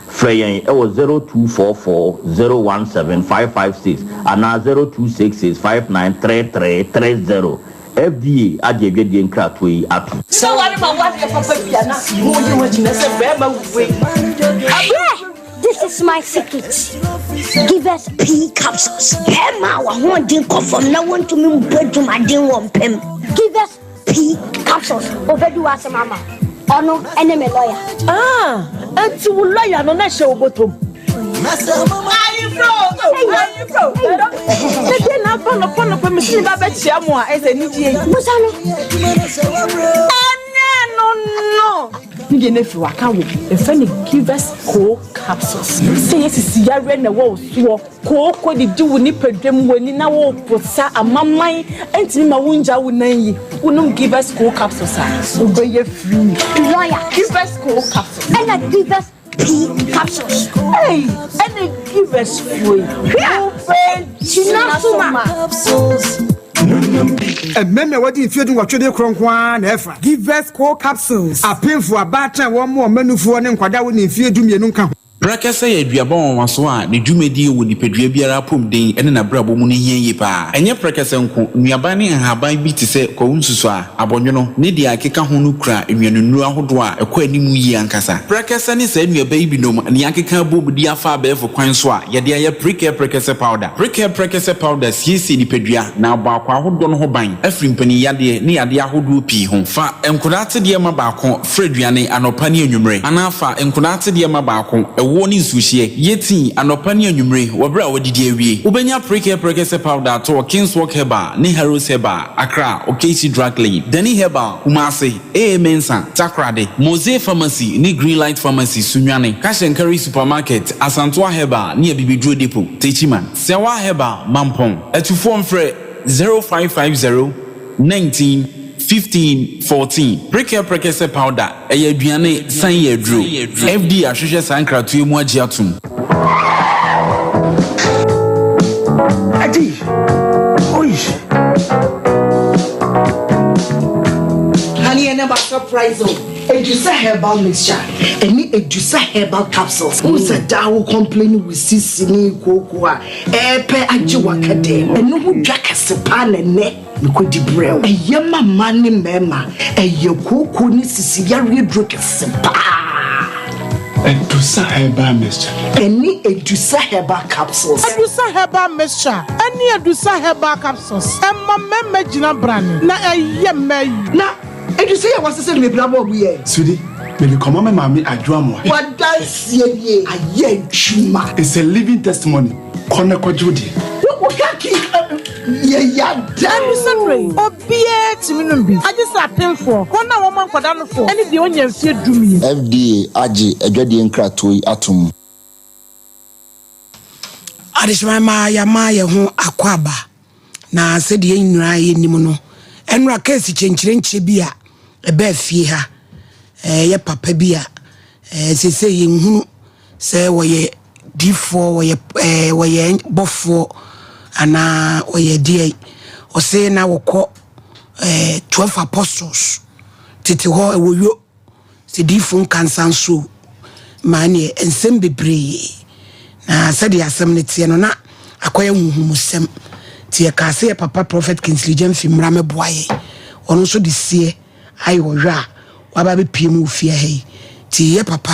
Frɛ yɛn wɔ 0244 017 556 anaa 0266 593330. FDA agye adwadie nkratoɔ yi atom. Sɛ ware ma wadeɛ papa bi a na mo yi ho agyina sɛ bɛrima wei. Abrɛ! This is my secret. Give us pea capsules. Bɛrima a w'ahoɔden kɔ fam na wontumi mbɔ adwumaden wɔ mpam. Give us pea capsules. Obedi w'asɛm ama. Ɔno ɛne me lawyer. Ah, enti wo lawyer no na ɛhyɛ wo bɔtɔ mu. Ayefro, ayefro. Ne deɛ na aba nɔpɔ nɔpɔ mesi ne ba bɛkyia mo a ɛsɛ anigye yi. Musa no. Ɛnyɛ no no. Ne deɛ no afiri waka wo yɛfrɛ no givers co capsules sɛ yɛ sisi yareɛ na ɛwɔ wo soɔ kooko didi wo nipadwam w'ani na wo posa amaman ɛntumi ma wo ngya wo nan yi wonom givers co capsules a wobɛyɛ free lawyer givers co capsules ɛna givers p capsules ei ɛna givers fuo yi wobɛgyina so ma Mmarima a wɔadi mfeɛ dunwɔtwe de korɔ nko ara na ɛfa. Givers Co Capsules, Apemfo, abaatan a wɔmmoa wɔn mma nufoɔ ne nkwadaa a wɔnni mfeɛ dumienu nka ho. Prɛkɛsɛ yɛ aduaba nwanwaso a ne dwumadie wɔ nipadua biara apɔmuden ne n'abrabɔ mu no hia yie pa ara. Ɛnyɛ prɛkɛsɛ nko, nnuaban ne nhaban bi te sɛ kwawu nsusuaa, abɔnwono, ne deɛ ɛkeka ho no kura nnuanennuro ahodoɔ a ɛkɔ anim yie ankasa. Prɛkɛsɛ ne saa nnuaba yi binom na yɛakeka abom de afa abɛɛfo kwan so a yɛde ayɛ Prekɛ Prɛkɛsɛ Powder. Prekɛ Prɛkɛsɛ Powder siesie nipadua na abɔ akwaa ahodoɔ no ho ban afiri mpaninyadeɛ ne yadeɛ ahodoɔ pii ho. Fa nkodaa atedeɛ ma baako fra aduane anɔpa ne anwummere anaa fa nkodaa atedeɛ ma baako ɛwoɔ ne nsuohyeɛ yɛ tii anɔpa ne anwummere wɔ berɛ a woadidi awie. Wobɛnya Prekɛ Prɛkɛsɛ Powder atɔ wɔ Kingswalk Herbal ne Harrods Herbal, Accra, Okaishie Drug Lane, Dani Herbal, Kumasi. AA Mensah, Takoradi, Mosey Pharmacy ne Greenlight Pharmacy, Sunyani, Cash and Carry Supermarket, Asantoa Herbal ne Abibiduro Depot, Techiman, Sɛwa Herbal, Mampong. Atufoɔ mfrɛ 0550 19 15 14. Prekɛ Prɛkɛsɛ Powder, ɛyɛ aduane san yɛ aduro. FDA ahwehwɛ saa nkratoɔ yi mu agye atom. Adi, oi. Honey, and about surprise o. Edusa herbal mixture ɛne Edusa herbal capsules. N sɛ daa wo complain wo sisi ne kooko a ɛɛpɛ agye waka dɛ. Ɛno ho dwa kɛse paa na ɛnɛ mekɔdi brɛ wo. Ɛyɛ ma mmaa ne mmarima. Ɛyɛ kooko ne sisi yareɛ duro kɛse paa. Edusa herbal mixture. Ɛne Edusa herbal capsules. Edusa herbal mixture ɛne Edusa herbal capsules ɛma mmarima gyina brane na ɛyɛ mmaa yi. Na Edusa yi a wɔasesa no bebree abɔ ɔbo yɛ. Sweetie, mede kɔma me maame Adwoa Amoah. W'adanseɛ nie, ayɛ adwuma. It's a living testimony, kɔ na kɔgye wo deɛ. Wo ka ki yɛ yada o. Ɛno sɛ berɛ yi, obiara tumi nom bi, agye sɛ apemfoɔ, wɔn a wɔma nkwadaa nofoɔ, ne deɛ ɔnnya mfeɛ dumienu. FDA agye adwadie nkratoɔ yi atom. Adehyema ma yɛama yɛn ho akwaaba, na sɛdeɛ yɛn nyinaa yɛnim no, ɛnora keesi kyenkyerenkyɛ bi a ɛbaa fie ha, ɛyɛ papa bi a seesei yɛnhunu sɛ wɔyɛ difoɔ, wɔyɛ ɛɛ wɔyɛ bɔfoɔ anaa wɔyɛ deɛ. Ɔse na wɔkɔ ɛɛ 12 apostles tete hɔ ɛwɔ yo sɛ diifo nkansa nso ma neɛ nsɛm bebree na sɛdeɛ asɛm no teɛ no na akɔyɛ huhumusɛm nti yɛkaa sɛ yɛ papa Prophet Kingsley Gyamfi mmra mɛboa yɛn ɔno nso de seɛ ayɛ ɔhwɛ a waba abɛpue mu wɔ fie ha yi nti yɛ papa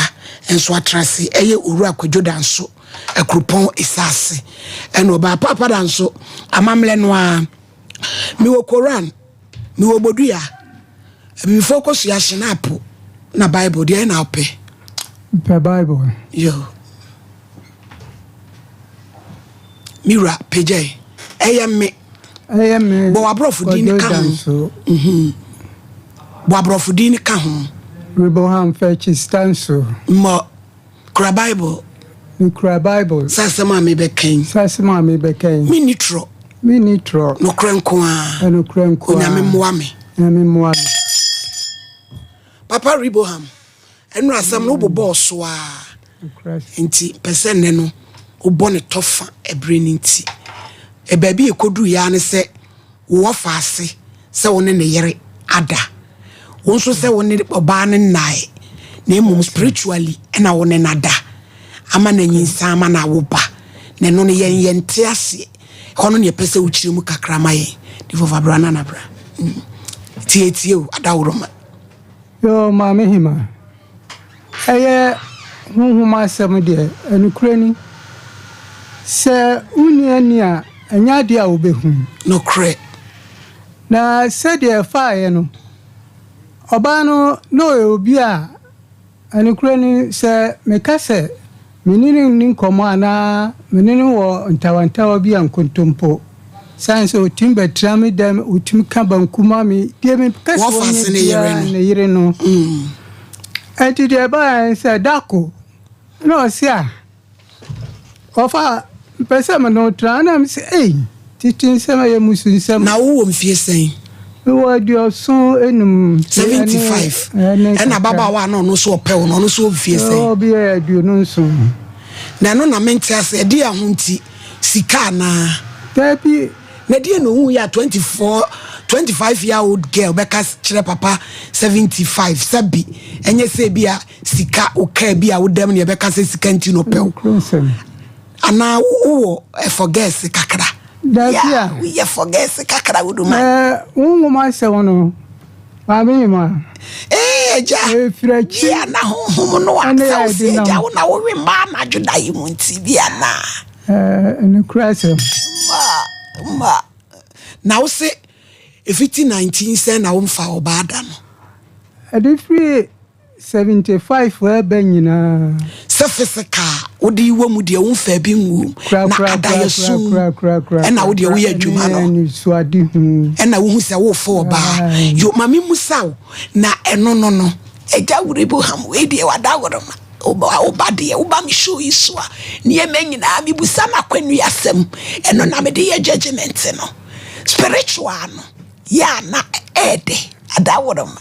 nso atra ase ɛyɛ Owura Kwadwo Danso. Akuropɔn Esaase ɛna ɔbaa Paapa da nso amammerɛ no ara. Mewɔ Koran, mewɔ Bodua, Abibifoɔ kosua, Hyenapo na Bible, deɛn na wopɛ? Mepɛ Bible. Yo. Me wura, pagya yi. Ɛyɛ me. Ɛyɛ me. Bɔ w'aborɔfo din no ka ho. Mhm. Bɔ aborɔfo din no ka ho. Reboham Fɛkyi Stanso. Mmɔ. Kura Bible. Mekura Bible. Sɛ asɛm a mebɛka yi. Sɛ asɛm a mebɛka yi. Menni torɔ. Menni torɔ. Nokorɛ nko ara. Nokorɛ nko ara. Onyame mmoa me. Onyame mmoa me. Papa Reboham, ɛnora asɛm no wobobɔɔ so ara. Nti pɛ sɛ nnɛ no wobɔ ne tɔfa ɛberɛ no nti. Baabi a ɛkɔduruiɛ ara ne sɛ wo wɔfa ase sɛ wo ne ne yere ada. Wo nso sɛ wo ne ɔbaa no nnae na mmom spiritually ɛna wo ne no ada ama no anyinsan ama no awo ba. Na ɛno no yɛn yɛnte aseɛ. Ɛhɔ no ne yɛpɛ sɛ wokyerɛ mu kakra ma yɛn. Difo fa bra nana bra. Tie tie o adaworoma. Yoo Maame Hima, ɛyɛ honhom asɛm deɛ, ɛnokorɛ ni, sɛ wonni ani a, ɛnyɛ adeɛ a wobɛhu. Nokorɛ. Na sɛdeɛ ɛfaeɛ no, ɔbaa no, na ɔyɛ obi a, ɛnokorɛ ni, sɛ meka sɛ me ne no nni nkɔmmɔ anaa me ne no wɔ ntawantawa bi a, nkontompo. Sane sɛ ɔtumi bɛtena me dɛm, ɔtumi ka banku ma me, deɛ meka sɛ ɔnyɛ biara ne yere no. Ɛnti deɛ ɛbaeɛ ne sɛ, da ko na ɔse a, Ɔfa, mepɛ sɛ me ne wo tra. Ɛna mese, ei, tete nsɛm ɛyɛ musu nsɛm. Na wowɔ mfie sɛn? Mewɔ 75. 75. Ɛna ababaawa a na ɔno nso ɔpɛ wo no, ɔno nso wɔ mfie sɛn? Ɔbi yɛ 27. Na ɛno na mente ase, ɛdeɛn ho nti? Sika anaa? Dabi. Na ɛdeɛn na ohuu yɛ a 24, 25 year old girl bɛka kyerɛ papa 75 sɛbi ɛnyɛ sɛ ebi a sika wo kaa bi a woda mu na yɛbɛka sɛ sika nti na ɔpɛ wo anaa wowɔ forgɛs kakra Dabi a. Woyɛ forgɛs kakra wodu ma. Ɛɛ wo nwoma asɛm no maame yi ma. Ee agya. Efiri akyi. Bia na honhom no a sɛ wo sɛ agya wo na wowe mmaa anadwo da yi mu nti bia na. Ɛɛ nokura asɛm. Mma mma na wo se efiti 19 sɛn na womfa ɔbaa da no. Ɛde firi 75 ɛɛba nyinaa. Sɛ physical a wode wɔ mu deɛ womfaa bi nwuo mu na adaeɛso mu ɛna wo deɛ woyɛ adwuma no ɛna wohu sɛ wofo ɔbaa yo ma memusa wo na ɛno no no agya Abraham wei deɛ wadaworoma woba deɛ woba me show yi so a nneɛma nyinaa mebusa no akwanuasɛm ɛno na mede yɛ judgment no spiritual no yɛ a na ɛɛdɛ adaworoma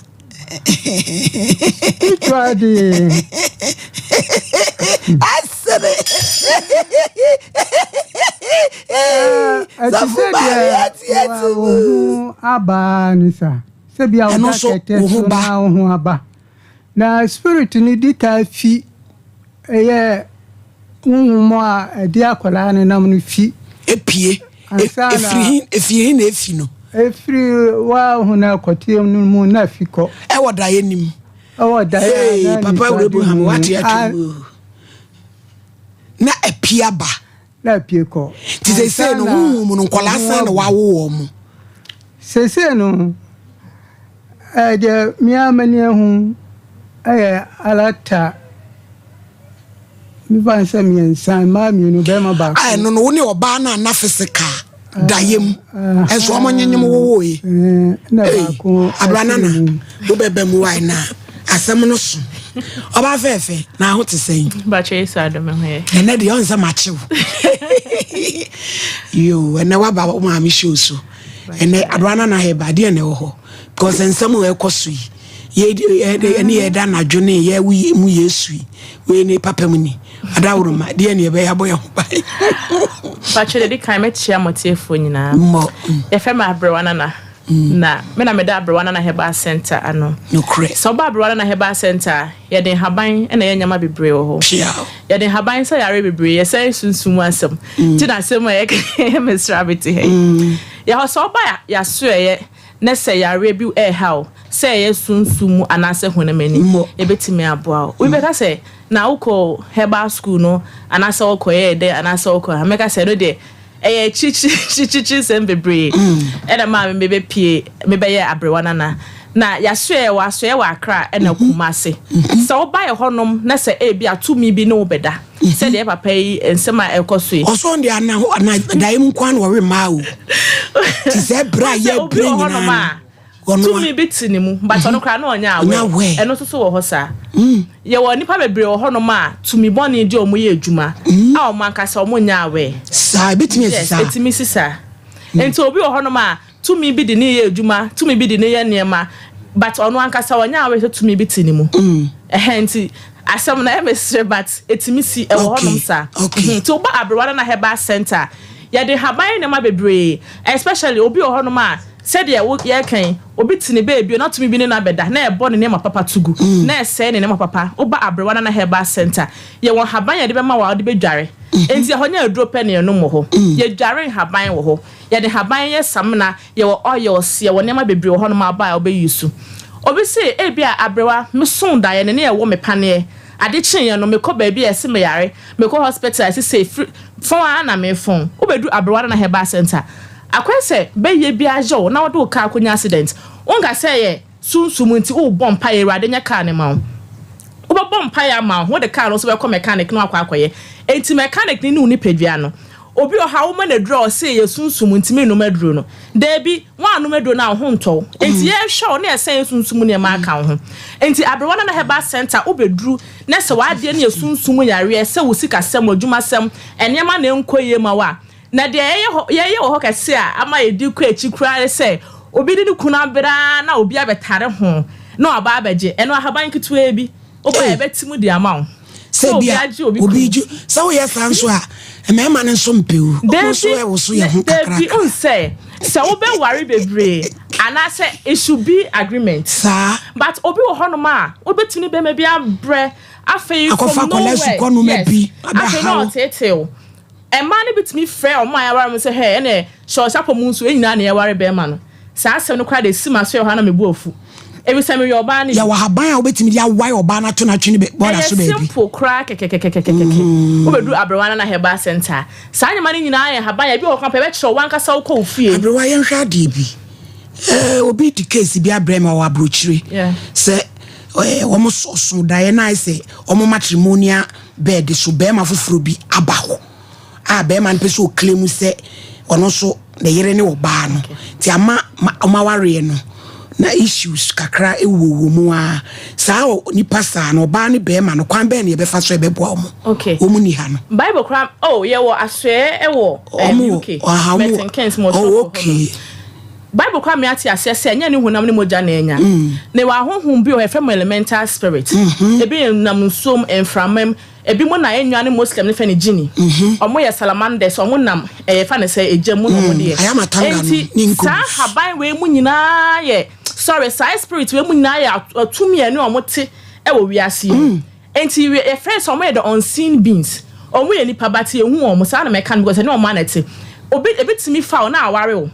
Ketewa de. Asere. Ɛte sɛ deɛ wo ho aba ne sa. Sɛ bia wo da kɛtɛ so na wo ho aba. Na spirit no di ka fi ɛyɛ honhom a ɛde akwadaa no nam no fi. Epie. Efiri he efiri he na efi no. Efiri wa ho na kɔteɛ no mu na fi kɔ. Ɛwɔ daeɛ nim. Ɛwɔ daeɛ a na Papa Abraham wate atwa mu. Na apie aba. Na apie kɔ. Ti sese no honhom mu no nkɔlaa sɛn na wawo wɔn mo. Sese no ɛdeɛ mmea m'ani ahu ɛyɛ alata. Mefa no sɛ mmiɛnsa, mmaa mmienu, barima baako. A ɛno no wo ne ɔbaa no a na physical dayɛ mu ɛnso wɔn nyenyem wowoe. Ɛna baako Abranana wobɛba mu wae na asɛm no so. Ɔbaa fɛɛfɛ na aho te sɛn? Bakyɛ Yesu adom ho yɛ. Ɛnɛ deɛ ɔn sɛ makyew. Yo, ɛnɛ waba wo maame show so. Ɛnɛ Abranana hɛba deɛ na ɛwɔ hɔ because nsɛm a ɛkɔ so yi. Yɛne yɛda anadwo ne yɛwo mu Yesu yi, wei ne papa mu ni. Adaworoma, deɛ ne yɛbɛyɛ abɔ yɛn ho ban. Pakyɛ deɛ di kan mɛkyia mɔtiefoɔ nyinaa. Mmɔ. Yɛfrɛ me Aberewa Nana. Na me na meda Aberewa Nana Herbal Center ano. Nokorɛ. Sɛ woba Aberewa Nana Herbal Center a, yɛde nhaban na ɛyɛ nneɛma bebree wɔ hɔ. Piaw. Yɛde nhaban sa yare bebree, yɛsan sunsum mu asɛm. Nti na asɛm a yɛka mesrɛ a mete ha yi. Yɛhɔ sɛ woba yɛasoɛeɛ na sɛ yareɛ bi reha wo. Sɛ ɛyɛ sunsum mu anaasɛ honam ani, ebetumi aboa wo. Obi bɛka sɛ, Na wokɔ herbal school no anaasɛ wokɔyɛɛ dɛn anaasɛ wokɔ ha? Mɛka sɛ, ɛno deɛ, ɛyɛ akyirikyiri nsɛm bebree ɛna ɛmaa me mebɛpie, mebɛyɛɛ aberewa nana. Na yɛasoɛɛ, wɔ asoɛɛ wɔ Accra ɛna Kumasi. Sɛ woba yɛ hɔnom na sɛ ebia tumi bi ne wo bɛda, sɛdeɛ yɛ papa yi nsɛm a ɛkɔ so yi. Ɔsɛ ɔno deɛ ana ana daeɛ mu nko ara na ɔwe mmaa o. Te sɛ berɛ a Sɛ obi yɛbrɛ wɔ nyinaa hɔnom no. a, Ɔno a. Tumi bi te ne mu, but ɔno koraa na ɔnyɛ Ɔnyɛ aware. aware. Ɛno nso so wɔ hɔ saa. Yɛwɔ nnipa bebree wɔ hɔnom a tumi bɔne de wɔn yɛ adwuma a wɔn ankasa wɔnyɛ aware. Saa, ebetumi asi Yes, saa. etumi si saa. Nti obi wɔ hɔnom a tumi bi de ne yɛ adwuma, tumi bi de ne yɛ nneɛma, but ɔno ankasa ɔnyɛ aware sɛ tumi bi te ne mu. Ɛhɛn nti asɛm no ɛyɛ me sere but etumi si ɛwɔ hɔnom saa. Nti woba Aberewa Nana Herbal Centre a, yɛde nhaban ne nneɛma bebree, especially obi wɔ hɔnom a Sɛdeɛ wo yɛreka yi, obi te ne baabi na tumi bi ne no abɛda na ɛbɔ ne nneɛma papa to gu, na ɛsɛe ne nneɛma papa. Woba Aberewa Nana Herbal Centre, yɛwɔ nhaban a yɛde bɛma wo a wode bɛdware. Enti ɛhɔ nyɛ aduro pɛ na yɛnom wɔ hɔ. Yɛdware nhaban wɔ hɔ. Yɛde nhaban yɛ samina, yɛwɔ oils, yɛwɔ nneɛma bebree wɔ hɔnom a woba a wobɛ use. Obi se, ebia Aberewa, mesoo daeɛ no ne ɛwɔ me paneɛ. Ade kyeeɛ no, mekɔ baabi a yɛse meyare, mekɔ hospital a yɛse sei, firi, fɔn ara na mefɔn. Wobɛduru Aberewa Nana Herbal Centre, Akwan sɛ bɛyɛ biara yɛ wo na wode wo car kɔnya accident. Wonka sɛ ɛyɛ sunsum nti worebɔ mpaeɛ Awurade nyɛ car no ma wo. Wobɛbɔ mpaeɛ ama wo ho wode car no nso bɛkɔ mechanic na wakɔ akɔyɛ. Enti mechanic no ne wo nipadua no. Obi wɔ hɔ a woma no aduro a ɔse ɛyɛ sunsum nti mennom aduro no. Daabi, woannom aduro no a wo ho ntɔ wo. Enti yɛhwɛ wo na yɛsan yɛ sunsum nneɛma aka wo ho. Enti Aberewa Nana Herbal Centre wobɛduru na sɛ w'adeɛ no yɛ sunsum yareɛ, sɛ wo sikasɛm, w'adwumasɛm, nneɛma na ɛnkɔ yie ma wo a, Na deɛ yɛyɛ hɔ yɛyɛ wɔ hɔ kɛse a ama yɛdi kɔ akyi koraa ne sɛ obi ne ne kunu abere ara na obi abɛtare ho na waba abɛgye ɛno ahaban ketewaa bi woba a yɛbɛte mu de ama wo sɛ sɛ obi bia agye obi obi kunu. gye sɛ woyɛ saa nso a mmarima no nso mpɛ o wɔn nso Dabi ɛwoso yɛn ho dabi kakrakra nsɛ sɛ wobɛware bebree anaasɛ it should be agreement saa but obi wɔ hɔnom a wobɛtumi ne bɛrima bi abrɛ afei akɔfa from akwadaa nowhere sukɔnoma yes bi afei na abɛha wo ɔteetee wo. Mmaa no bi tumi frɛ wɔn a yɛaware wɔn sɛ, Hɛ, ɛnna hyɛ ɔsapɔ mu nso, yɛn nyinaa na yɛware barima no. Saa asɛm no koraa de, esi m'aso yɛ hɔ a na me bo afu. Efisɛ meyɛ ɔbaa no bi. Yɛwɔ ahaban a wobɛtumi de awae ɔbaa no ato no atwene bɔɔla Ɛyɛ so baabi. simple koraa kɛkɛkɛkɛkɛkɛ. Wobɛduru Aberewa Nana Herbal Centre a, saa nneɛma no nyinaa yɛ nhaban a ebi wɔ hɔ koraa mpo a ɛbɛkyerɛ wo w'ankasa wokɔ wo fie. Aberewa, yɛnhwɛ adeɛ bi. Eh, obi de case bi abrɛ me ɔwɔ aburokyire. Yeah. Sɛ eh, wɔn sɔso daeɛ na ayɛ sɛ wɔn matrimonial bed so barima foforɔ bi aba hɔ a barima no pɛ sɛ ɔclaim sɛ ɔno nso ne yere ne ɔbaa no nti ama ɔma awareɛ no na issues kakra ɛwuwɔ mu a saa nipa saa no ɔbaa ne barima no kwan bɛn na yɛbɛfa so ɛbɛboa wɔn okay. wɔn ni ha no. Bible kora oh yɛwɔ asoɛɛ ɛwɔ um, UK Milton Keynes mo oh, okay. Bible koraa ma yɛate aseɛ sɛ ɛnyɛ ne honam ne mogya na anya. Na ɛwɔ ahonhom bi wɔ hɔ, yɛfrɛ mo elemental spirit. Ebi nam nsuo mu, mframa mu. Ebi mo na yɛn nua ne Muslim no frɛ no jinni. Wɔn yɛ salamanders, wɔn nam ɛyɛ fa no sɛ egya mu na wɔn deɛ. Enti saa haban wei mu nyinaa yɛ, sorry, saa spirit wei mu nyinaa yɛ atumi a ɛne wɔn te wɔ wiase yi mu. Enti yɛfrɛ sɛ wɔn yɛ the unseen beings. Wɔn yɛ nipa but yɛnhu wɔn. Saa na mɛka no because ɛne wɔn ara na ɛte. Obi, ebi tumi fa wo na aware wo.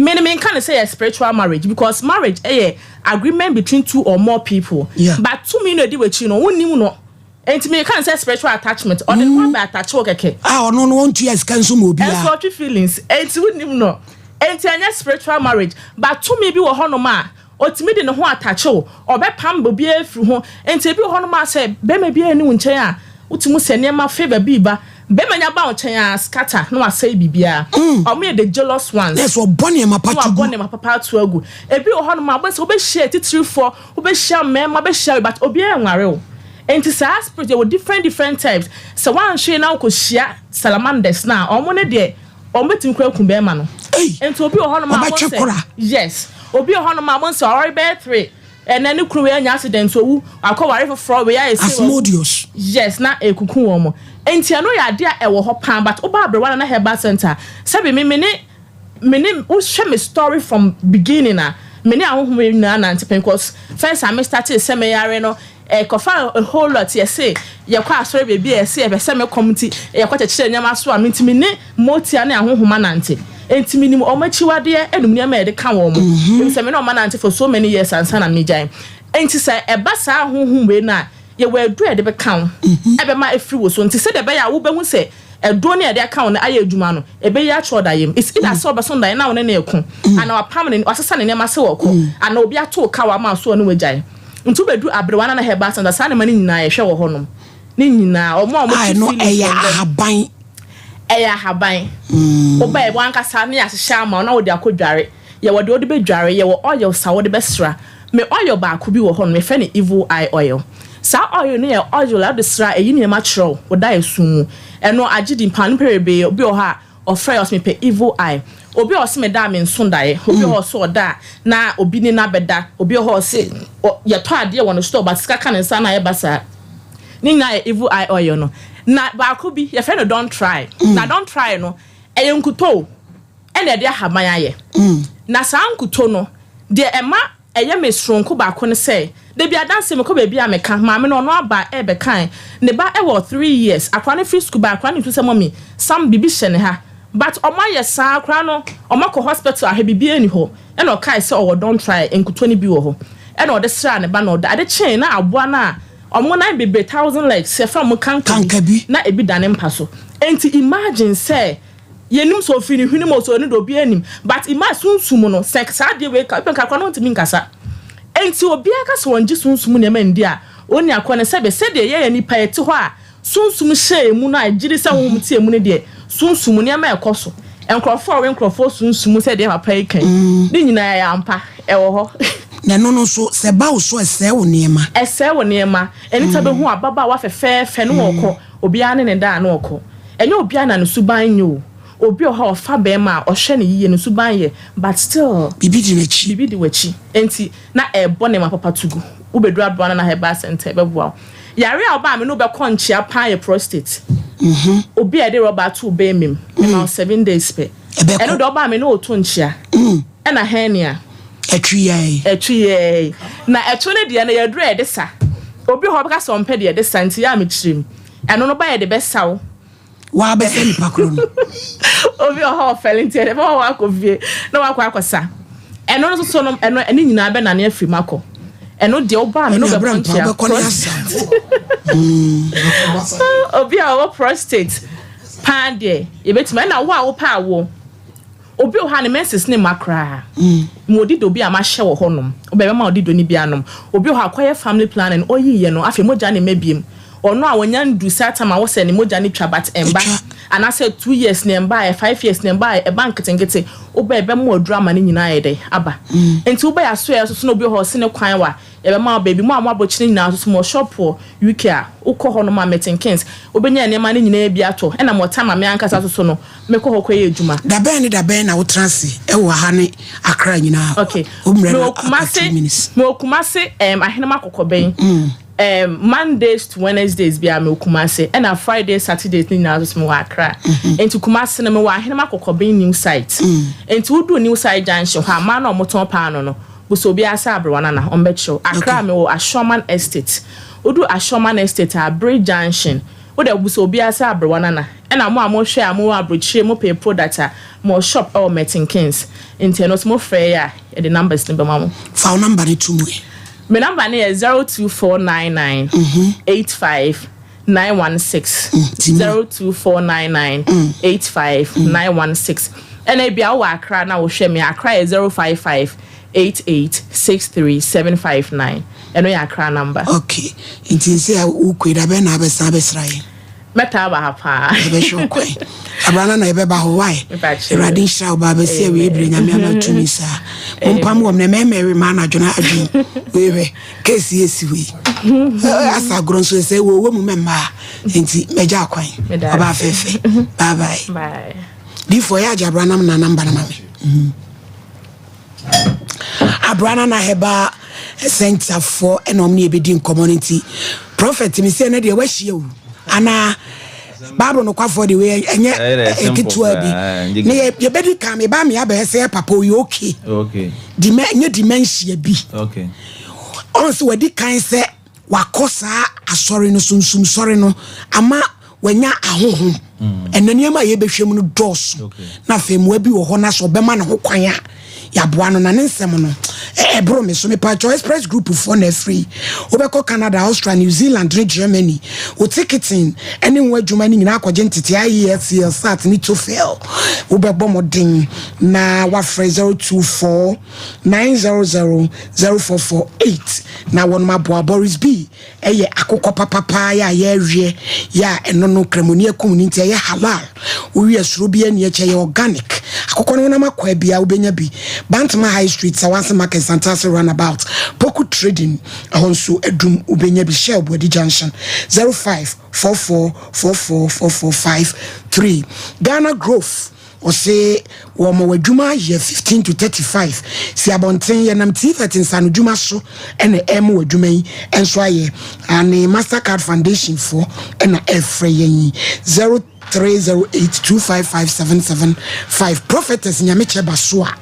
Me no menka no sɛ yɛ spiritual marriage because marriage yɛ agreement between two or more people. Yeah. But tumi no edi w'akyi no wonnim no. Enti meka no sɛ spiritual attachment. Ɔde ne ho abɛ attach wo kɛkɛ. A ɔno no ɔntua sika nso ma obiara. Ɛnso ɔtwe feelings. Enti wonnim no. Enti ɛnyɛ spiritual marriage. But tumi bi wɔ hɔnom a Otumi de ne ho atakye wo, ɔbɛpam obiara afiri ho. Enti ebi wɔ hɔnom a sɛ barima biara nni wo nkyɛn a, wotumi hu sɛ nneɛma favour bi reba. Barima nya ba wo nkyɛn a, scatter na wasɛe biribiara. Wɔn yɛ the jealous ones. Yes, wɔbɔ nneɛma pa Na to wɔabɔ gu. nneɛma papa ato agu. Ebi wɔ hɔnom a, wobɛhu sɛ wobɛhyia atitirifoɔ, wobɛhyia mmarima, wobɛhyia wei but obiara nware wo. Enti saa spirit yɛwɔ different different types. Sɛ woanhwɛ yie na wokɔhyia salamanders no a, wɔn no deɛ, Wɔn bɛtumi koraa aku bɛɛma no. Nti obi wɔ hɔnom a Ɔbɛtwe wɔn kora. sɛ yes obi wɔ hɔnom a wɔn sɛ ɔware bɛyɛ tere ɛnɛ ne kunu wei anya accident owu wakɔ ware foforɔ wei ayɛ sei wawu. Asmodeus. Yes na ekuku wɔn nti ɛno yɛ adeɛ a ɛwɔ hɔ paa but woba Aberewa Nana Herbal Center sɛbi me me ne me ne wohwɛ me story from beginning a me ne ahohom yi nyinaa nante pɛn cause first a me startee sɛ me yare no Ɛkɔfa a whole lot yɛse yɛkɔ asɔre baabi a yɛse yɛpɛ sɛ me kɔm nti yɛkɔ kyekyere nneɛma so a mentumi ne motia ne ahonhom anante. Enti menim wɔn akyiwadeɛ ɛnum nneɛma a yɛde ka wɔn. Efisɛ me ne wɔn anante for so many years ansa na megyae. Enti sɛ ɛba saa honhom wei no a, yɛwɔ aduro a yɛde bɛka wo, ɛbɛma afiri wo so. Nti sɛdeɛ ɛbɛyɛ a wobɛhu sɛ aduro no a yɛde aka wo no ayɛ adwuma no, ɛbɛyi akyerɛ ɔdayɛ mu. It's either sɛ ɔbɛso daeɛ na wo ne no reko, anaa wapam ne, wasesa ne nneɛma sɛ ɔrekɔ, anaa obi ato wo kawa ama wo so ɔne wo agyae. Nti wobɛduru aberewa no anaa herbal center, saa nneɛma no nyinaa yɛhwɛ wɔ hɔnom. Ne nyinaa, wɔn a A wɔte ɛno feelings ɛyɛ from them. ahaban. Ɛyɛ ahaban. Wobae w'ankasa ne yɛahyehyɛ ama wo na wode akɔdware. Yɛwɔ deɛ wode bɛdware, yɛwɔ oils a wode bɛsra. Me oil baako bi wɔ hɔnom, yɛfrɛ no evil eye oil. Saa oil no yɛ oil a wode sra a ɛyi nneɛma kyerɛ wo, wo daeɛso mu. Ɛno agye din paa, nnipa bebree, obi wɔ hɔ a ɔfrɛ yɛ ɔse mepɛ evil eye. Obi wɔ hɔ ɔse meda a menso daeɛ, obi wɔ hɔ ɔse ɔda a na obi ne no abɛda, obi wɔ hɔ ɔse yɛtɔ adeɛ wɔ ne store but sika ka ne nsa na ayɛ basaa. Ne nyinaa yɛ evil eye oil no. Na baako bi yɛfrɛ no don't try. Na don't try no ɛyɛ nkutoo ɛna ɛde ahaban ayɛ. Na saa nkuto no deɛ ɛma ɛyɛ me soronko baako ne sɛ, da bi adanseɛ mekɔ baabi a meka, maame no ɔno aba ɛrebɛkan ne ba ɛwɔ three years, akwadaa no firi sukuu ba akwadaa no ntu sɛ mummy some biribi hyɛ ne ha but ɔmo ayɛ saa akwadaa no ɔmo akɔ hospital ahwɛ biribiara nni hɔ ɛna ɔkae sɛ ɔwɔ don't try nkuto no bi wɔ hɔ ɛna ɔde sraa ne ba na ɔda ade kyee na aboa no a ɔmo nan bebree thousand legs yɛfrɛ ɔmo kanka bi na ebi da ne mpa so enti imagine sɛ Yɛnnim sɛ ɔfiri ne hwene mu o, sɛ ɔno deɛ obiara nnim. But ima sunsum no, sɛ saa adeɛ wei ka, ebia nka no ntumi nkasa. Enti obiara ka sɛ ɔngye sunsum nneɛma ndi a, ɔnni akɔ no. Sɛbe, sɛdeɛ yɛyɛ nnipa yɛte hɔ a sunsum hyɛ yɛn mu no a yɛgye di sɛ honhom te yɛn mu no deɛ, sunsum nneɛma ɛkɔ so. Nkurɔfoɔ a wɔwe nkurɔfoɔ sunsum sɛ deɛ papa yi ka yi, ne nyinaa ɛyɛ ampa, ɛwɔ hɔ. Na ɛno no nso, sɛ ɛba wo so a, ɛsɛe wo nneɛma. Ɛsɛe wo nneɛma. Nnipa bɛhu ababaawa fɛfɛɛfɛ ne ɔrekɔ, obiara ne ne da a na ɔkɔ. Ɛnyɛ obiara na ne suban nyɛ o. Obi wɔ hɔ a ɔfa bɛɛma a ɔhwɛ no yiye ne suban yɛ but still. Biribi di n'akyi. Biribi di w'akyi enti na ɛɛbɔ nneɛma papa to gu. Wo bɛduru Abrana na Herbal Centre ɛbɛboa wo. Yare a ɔbaa me ne wo bɛkɔ nkyea paa yɛ prostate. Obi a yɛde rɔba ato wo bɛɛma mu, mema wo 7 days pɛ. Ɛno deɛ ɔbaa me ne wo to nkyea. Ɛna hernia. Ɛtwe yɛɛ. Ɛtwe yɛɛ. Na ɛtwe no deɛ no yɛduru a yɛde sa. Obi wɔ hɔ a ɔbɛka sɛ ɔmpɛ deɛ yɛde sa nti yɛ a mekyerɛ mu. Ɛno no ba yɛde bɛsa wo. Waa bɛsɛ nipa koro no. Obi wɔ hɔ ɔfɛle nti ɛde bɛma wakɔ fie na wakɔ akɔsa. Ɛno no soso no ɛno ɛne nyinaa bɛnane afiri mu akɔ. Ɛno deɛ wobaa me no bɛkɔ nkyia. Prostate. Obi a ɔwɔ prostate paa deɛ yɛbɛtumi ɛna wo a wopɛ awoɔ. Obi wɔ hɔ a ne menses no mma koraa. Mewɔ dido bi a mahyɛ wɔ hɔnom. Wobɛma odido no bi anom. Obi wɔ hɔ a ɔkɔyɛ family planning, ɔyiiɛ no, afei mogya no mma biom. Ɔno a ɔnya ndu saa time a wosɛ ne mogya no twa but ɛmba. Anaasɛ 2 years na ɛmbaeɛ, 5 years na ɛmbaeɛ, ɛba nketenkete. Wobɛ yɛbɛma wo aduro ama ne nyinaa ayɛ dɛn? Aba. Nti wobɛ yɛ asoɛeɛ nso so na obi wɔ hɔ a ɔse ne kwan wa, yɛbɛma wo baabi. Mo a mo abrokyire nyinaa nso so mowɔ shop wɔ UK a, wokɔ hɔnom a Milton Keynes, wobɛnya nneɛma no nyinaa bi atɔ. Ɛna mewɔ time a me ankasa nso so no, Mekɔ hɔ kɔyɛ adwuma. Dabɛn ne dabɛn na wotena ase wɔ ha ne Accra nyinaa? Okay. Wo mmerɛ no Mewɔ aka Kumasi, 2 minutes. mewɔ Kumasi um, Ahenema Kɔkɔbɛn. Um, Mondays to Wednesdays biara mewɔ Kumasi, ɛna Fridays, Saturdays ne nyinaa nso so mewɔ Accra. Nti Kumasi no mewɔ Ahenema Kɔkɔbɛn new site. Nti woduu new site junction hɔ a, mmaa no a wɔtɔn paano no, busa obiara sɛ Aberewa Nana, wɔbɛkyerɛ wo. Accra mewɔ Ashorman Estate. Woduu Ashorman Estate a, Bridge Junction, Wo dɛ busa obiara sɛ aberewa nana ɛna mo a mo hwɛ a mo wɔ abrokyire mo pɛ product a mo wɔ shop ɛwɔ Merton Keynes nti ɛno so mo frɛ yɛ a yɛde numbers no bɛma mo. Fa wo number no to mu ɛ. Me number no yɛ 02499 85 916 02499 85 916 ɛna ebia wo wɔ Accra na wo hwɛ me a Accra yɛ 055 88 63 759 ɛno yɛ Accra number. Ok nti nse a wokɔ yi da bɛn na abɛsan abɛsra yɛn? Mɛtaa aba ha paa. Yɛbɛhwɛ wo kwan. Abra na na yɛbɛba hɔ why? Awurade nhyira wo ba abɛsi awie bere nyame ama tumi saa. Mompam wɔm na mɛmɛ we ma anadwo na adwen. Wei hwɛ case yi esi hɔ yi. Asa agorɔ nso sɛ wɔ wɔ mu mɛmmaa nti mɛgya akwan. Ɔbaa fɛfɛ. Bye bye. Bye. Difo yɛ agye abra nam na namba no ma me. Abra na herbal centerfoɔ ɛna wɔn ne yɛbɛdi nkɔmmɔ no nti prophet mi sɛ ɛnɛ deɛ wahyia o anaa bible nokwafoɔ deɛ wei ɛnyɛ ketewa bi ne yɛbɛdi kan meba me abɛyɛ sɛ papa oyɛ okay dima ɛnyɛ dementia bi ɔn sɛ wadi kan sɛ wakɔ saa asɔre no sunsum sɔre no ama wanya ahohom. Ɛnɛ nneɛma a yɛbɛhwɛ mu no dɔɔso. Na afei mmoa bi wɔ hɔ na sɛ ɔbɛma ne ho kwan a yɛaboa no na ne nsɛm no ɛboro me so. Mepatwɔ Express Group foɔ na afiri. Wobɛkɔ Canada, Austria, New Zealand ne Germany. Wo ticketing ne ho adwuma no nyinaa akɔgye ntete IELTS, SAT ne TOEFL. Wobɛbɔ mmɔden na wafrɛ 024 900 0448 na wɔnom aboa. Boris B ɛyɛ akokɔ papapaa yɛ a yɛreweɛ yɛ a ɛno no kramoni akum no nti ɛyɛ halal. Wowie soro bi ani akyi ɛyɛ organic. Akokɔ no honam akwaa biara wobɛnya bi. Bantama High Street, Sawase Market, Santase Runabout, Poku Trading ɛhɔ nso adum wobɛnya bi. Shell Buadi Junction 0544444453. Ghana Growth Ɔse wɔma w'adwuma yɛ 15 to 35 si abɔnten yɛnam TVET nsaanodwuma so ɛna ɛma w'adwuma yi nso ayɛ ane Mastercard Foundation foɔ ɛna ɛfrɛ yɛn yi 0308255775 Prophetess Nyamekyɛ Basoa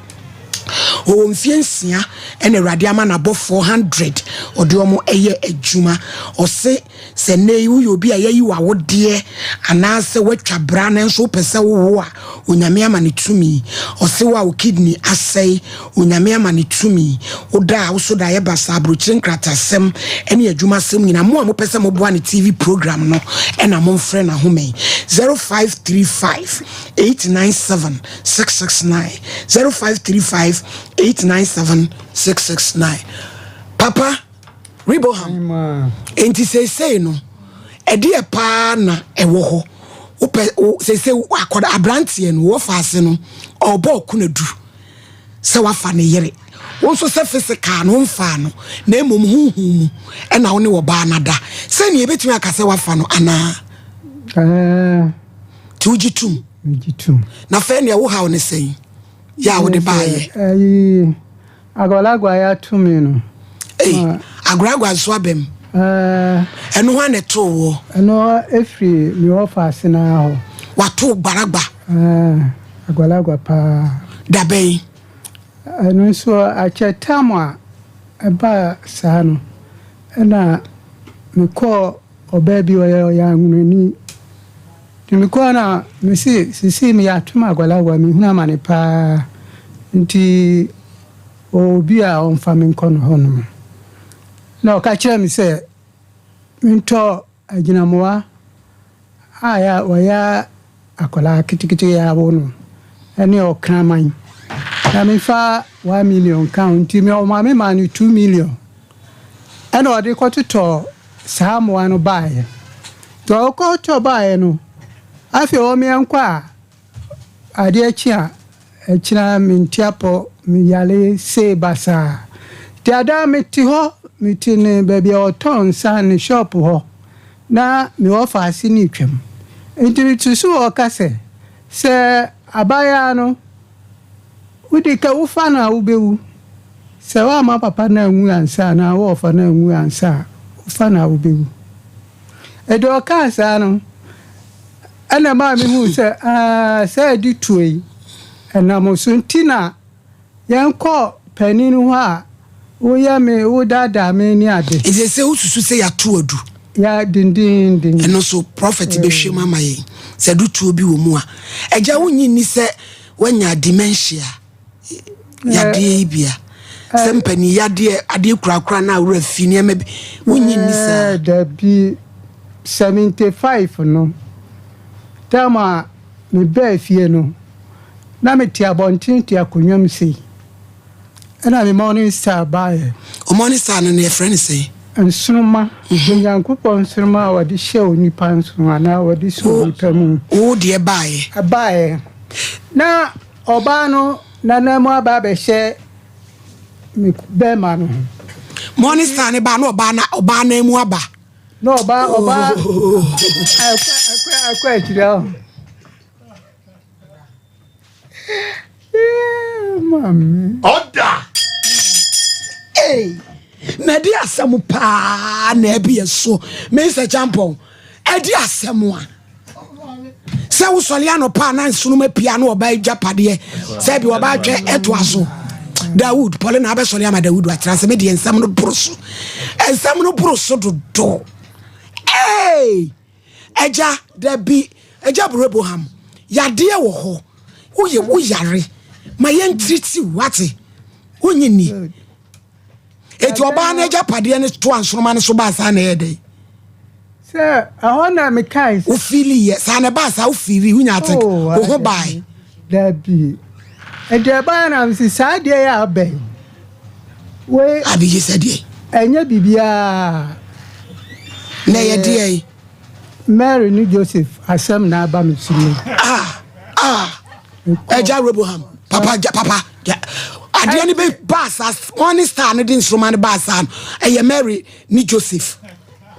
ɔwɔ mfie nsia ɛna Awurade ama n'abɔfoɔ 100 ɔde wɔn ɛyɛ adwuma ɔse Sɛ nnɛ yi woyɛ obi a yɛayi wo awodeɛ anaasɛ woatwa bra nanso wopɛ sɛ wowo a, Onyame ama no tumi. Ɔse wo a wo kidney asɛe, Onyame ama no tumi. Woda a wo so daeɛ basaa, aburokyire nkratasɛm ne adwumasɛm nyinaa, mo a mopɛ sɛ moboa ne TV program no na momfrɛ no ahoma yi, 0535 897 669, 0535 897 669. Papa. Reboham, enti seesei no, ɛdeɛ paa na ɛwɔ hɔ? Wopɛ seesei akɔda aberanteɛ no wɔfa ase no ɔrebɔ ɔko du sɛ wafa ne yere. Wo nso sɛ physical no womfaa no na mmom honhom mu ɛna wo ne ɔbaa no ada. Sɛnea yɛbɛtumi aka sɛ wafa no anaa? Nti wogye tom? Megye tom. Na afei nea wo haw ne sɛn? Yɛ a wode baayɛ. Agoragua ya tumi no. Ei, agoragua nso aba mu. Ɛno hwan na ɛtoo woɔ? Ɛno ɛfiri me wɔfa ase no ara hɔ. Wato wo gbaragba? Ɛɛ, agoragua paa. Da bɛn? Ɛno nso akyɛ tam a ɛbaa saa no, ɛna mekɔɔ ɔbaa bi ɔyɛ ɔyɛ anwonani. Nti mekɔɔ no a, mese sesei meyɛ atom agoragua, mehunu amane paa. Nti ɔwɔ obi a ɔmfa me nkɔ no hɔnom. Na ɔka kyerɛɛ me sɛ mentɔ agyinamoa a wɔyɛ akwadaa ketekete a awo no ne ɔkraman na memfa 1 million nka ho. Nti ɔma me maa no 2 million ɛna ɔde kɔtotɔ saa mmoa no baeɛ. Nti ɔkɔtɔ baeɛ no, afei ɔmeɛnkɔ a adeɛ kye a ɛkyena mente apɔ meyare sei basaa. Nti ada mete hɔ mete ne baabi a ɔtɔn nsa ne shop hɔ na mewɔ faase ne twam. Nti mete so ɔka sɛ sɛ abaayewa no wode ka wofa no a wobɛwu. Sɛ woamma papa no anwu ansa anaa wo wɔfa no anwu ansa a wofa no a wobɛwu. Ɛde ɔkaa saa no ɛna maa mehuu sɛ aa sɛ ɛde tuo yi ɛnam so nti na yɛnkɔ panin hɔ a woyɛ me wodaadaa me ne ade. Nti sɛ wosusu sɛ yɛato adu? Ya dendenden. Ɛno so prophet bɛhwɛ mu ama yɛn sɛ adutuo bi wɔ mu a. Agya wonyi nni sɛ woanya dementia yadeɛ yi bia sɛ mpanin yadeɛ adeɛ kurakura na awura fi nneɛma bi wonyi nni saa? Dabi, 75 no tam a mebaa fie no na mete abɔnten te akonnwa mu sei ɛna me morning star baeɛ. O morning star no no yɛfrɛ no sɛn? Nsoroma. Onyankopɔn nsoroma a wɔde hyɛ onipa nso anaa wɔde hyɛ onipa mu. Wo deɛ baeɛ? Ɛbaeɛ. Na ɔbaa no nana mu aba abɛhyɛ me bɛrima no ho. Morning star ne baa na ɔbaa na ɔbaa nan mu aba. Na ɔbaa ɔbaa ɛkɔ ɛkɔ ɛkɔ akyire hɔ. Maame. Ɔda. Ee, na ɛde asɛm paa na ɛbi yɛ so. Mr. Champon, ɛde asɛm a. Sɛ wosɔre anɔpa a na nsoroma pia na ɔba adwapadeɛ sɛ bi ɔba atwɛ ɛtoa so. Dawood, Paul na abɛsɔre ama Dawood atena sɛ medeɛ nsɛm no boro so. Nsɛm no boro so dodo. Ee, agya, dabi. Agya Abraham, yadeɛ wɔ hɔ. Woyɛ wo yare. Ma yɛntiriti wate. Wonyi ni. Eti ɔbaa no agyapadeɛ no to ansoroma no so baa saa na ɛyɛ dɛn? Sɛ ɛhɔ na mekae. Wofili yɛ saa na ɛbaa saa wofili wonya ate Oh, wo ho bae. Dabi. Nti ɛbaa na mesi saa deɛ yɛ abɛn. Wei. Abigye sɛ deɛ. Ɛnyɛ biribiara. Na ɛyɛ deɛ yi. Mary ne Joseph asɛm na aba me so mu. Ah ah. Ɛgya Roboham papa gya papa gya adeɛ no bɛ baa saa morning star no de nsoroma no baa saa no ɛyɛ Mary ne Joseph.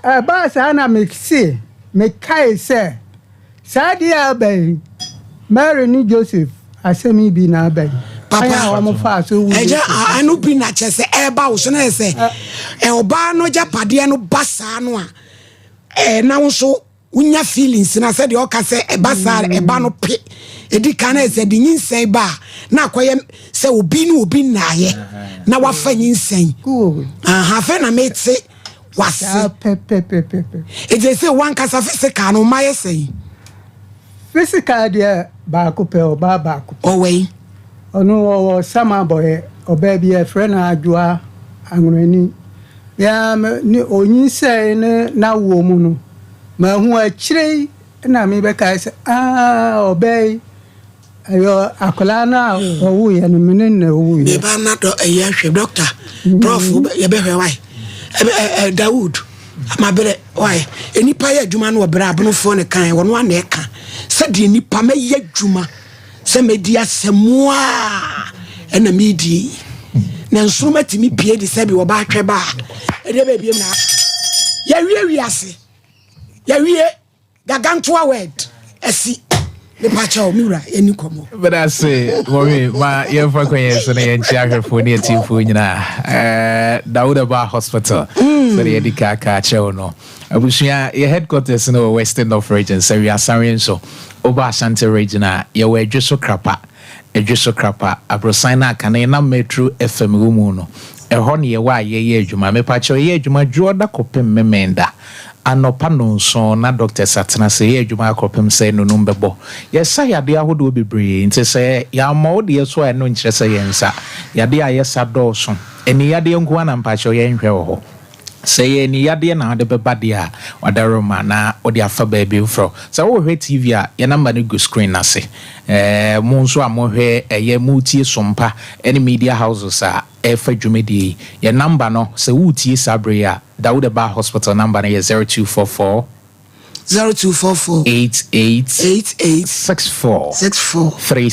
Ɛbaa saa na mese mekae sɛ saa adeɛ a aba yi Mary ne Joseph asɛm yi bi na aba yi. Papa a wɔn faa so wu ɛgya ɛno bi na kyɛ sɛ ɛba wo so na yɛ sɛ ɔbaa no agyapadeɛ no ba saa no a ɛɛ na wo nso wonya feelings na sɛdeɛ ɔka sɛ ɛba saa ɛba no pe ɛdi kan na ɛsɛ de nyinsɛn ba a na akɔyɛ sɛ obi ne obi nnaayɛ na wafa nyinsɛn aha afei na mete wase ɛti sɛ wankasa physical no mayɛ sɛn physical deɛ baako pɛ ɔbaa baako pɛ ɔwɔ yi ɔno ɔwɔ sama bɔyɛ ɔbaa bi yɛfrɛ no Adwoa Anwonani yɛ ne onyinsɛn ne n'awoɔ mu no mahu akyire yi na mebɛkae sɛ aa ɔbaa yi ɛyɛ akwadaa no a ɔwoeɛ no me ne na ɔwoeɛ. Meba na dɔ ɛyɛ ahwɛ dɔkta prof yɛbɛhwɛ wae ɛbɛ ɛ Dawood mabrɛ wae nnipa yɛ adwuma no ɔbrɛ abonofoɔ ne kan wɔn ana ɛka sɛdeɛ nnipa mɛyɛ adwuma sɛ mɛdi asɛm a ɛna medi yi na nsoroma tumi pie de sɛ bi wɔba atwɛ ba a ɛdeɛ bɛbiem na yɛwie wiase yɛwie Gargantua word asi mepakyɛw me wura yɛni nkɔmmɔ. Meda ase mɔmi ma yɛmfa kwan yɛn so na yɛnkyɛ ahwɛfoɔ ne atiefoɔ nyinaa eh, Dawuda Bar Hospital mm. sɛdeɛ yɛde kaakaa kyerɛ wo no abusua yɛ headquarters no wɔ Western North Region sɛ wiasawe nso woba Ashanti Region a yɛwɔ Adwo so Krapa Adwo so Krapa aborosan no a kane na Metro FM wɔ mu no ɛhɔ ne yɛwɔ a yɛyɛ adwuma mepakyɛw yɛyɛ adwuma dwoɔda kɔpem Memenda Anɔpa nnɔnson na doctors atena ase yɛ adwuma akɔpem sɛ nnonum bɛbɔ. Yɛsa yadeɛ ahodoɔ bebree, nti sɛ yɛammɔ wo deɛ so a ɛno nkyerɛ sɛ yɛnsa. Yadeɛ a yɛsa dɔɔso. Ani yadeɛ nko ara na mpakyɛw yɛnhwɛ wɔ hɔ. Sɛ ɛyɛ ani yadeɛ na wode bɛba deɛ a, wadaroma na wode afa baabi foforɔ. Sɛ worehwɛ TV a, yɛn number no gu screen no ase. Ɛɛ mo nso a mohwɛ ɛyɛ moretie Sompa ne media houses a, ɛrefa dwumadie yi. Yɛn number no, sɛ woretie saa berɛ yi a, Dawuda Bar Hospital number no yɛ 0244. 0244. 88. 88. 64. 64. 37.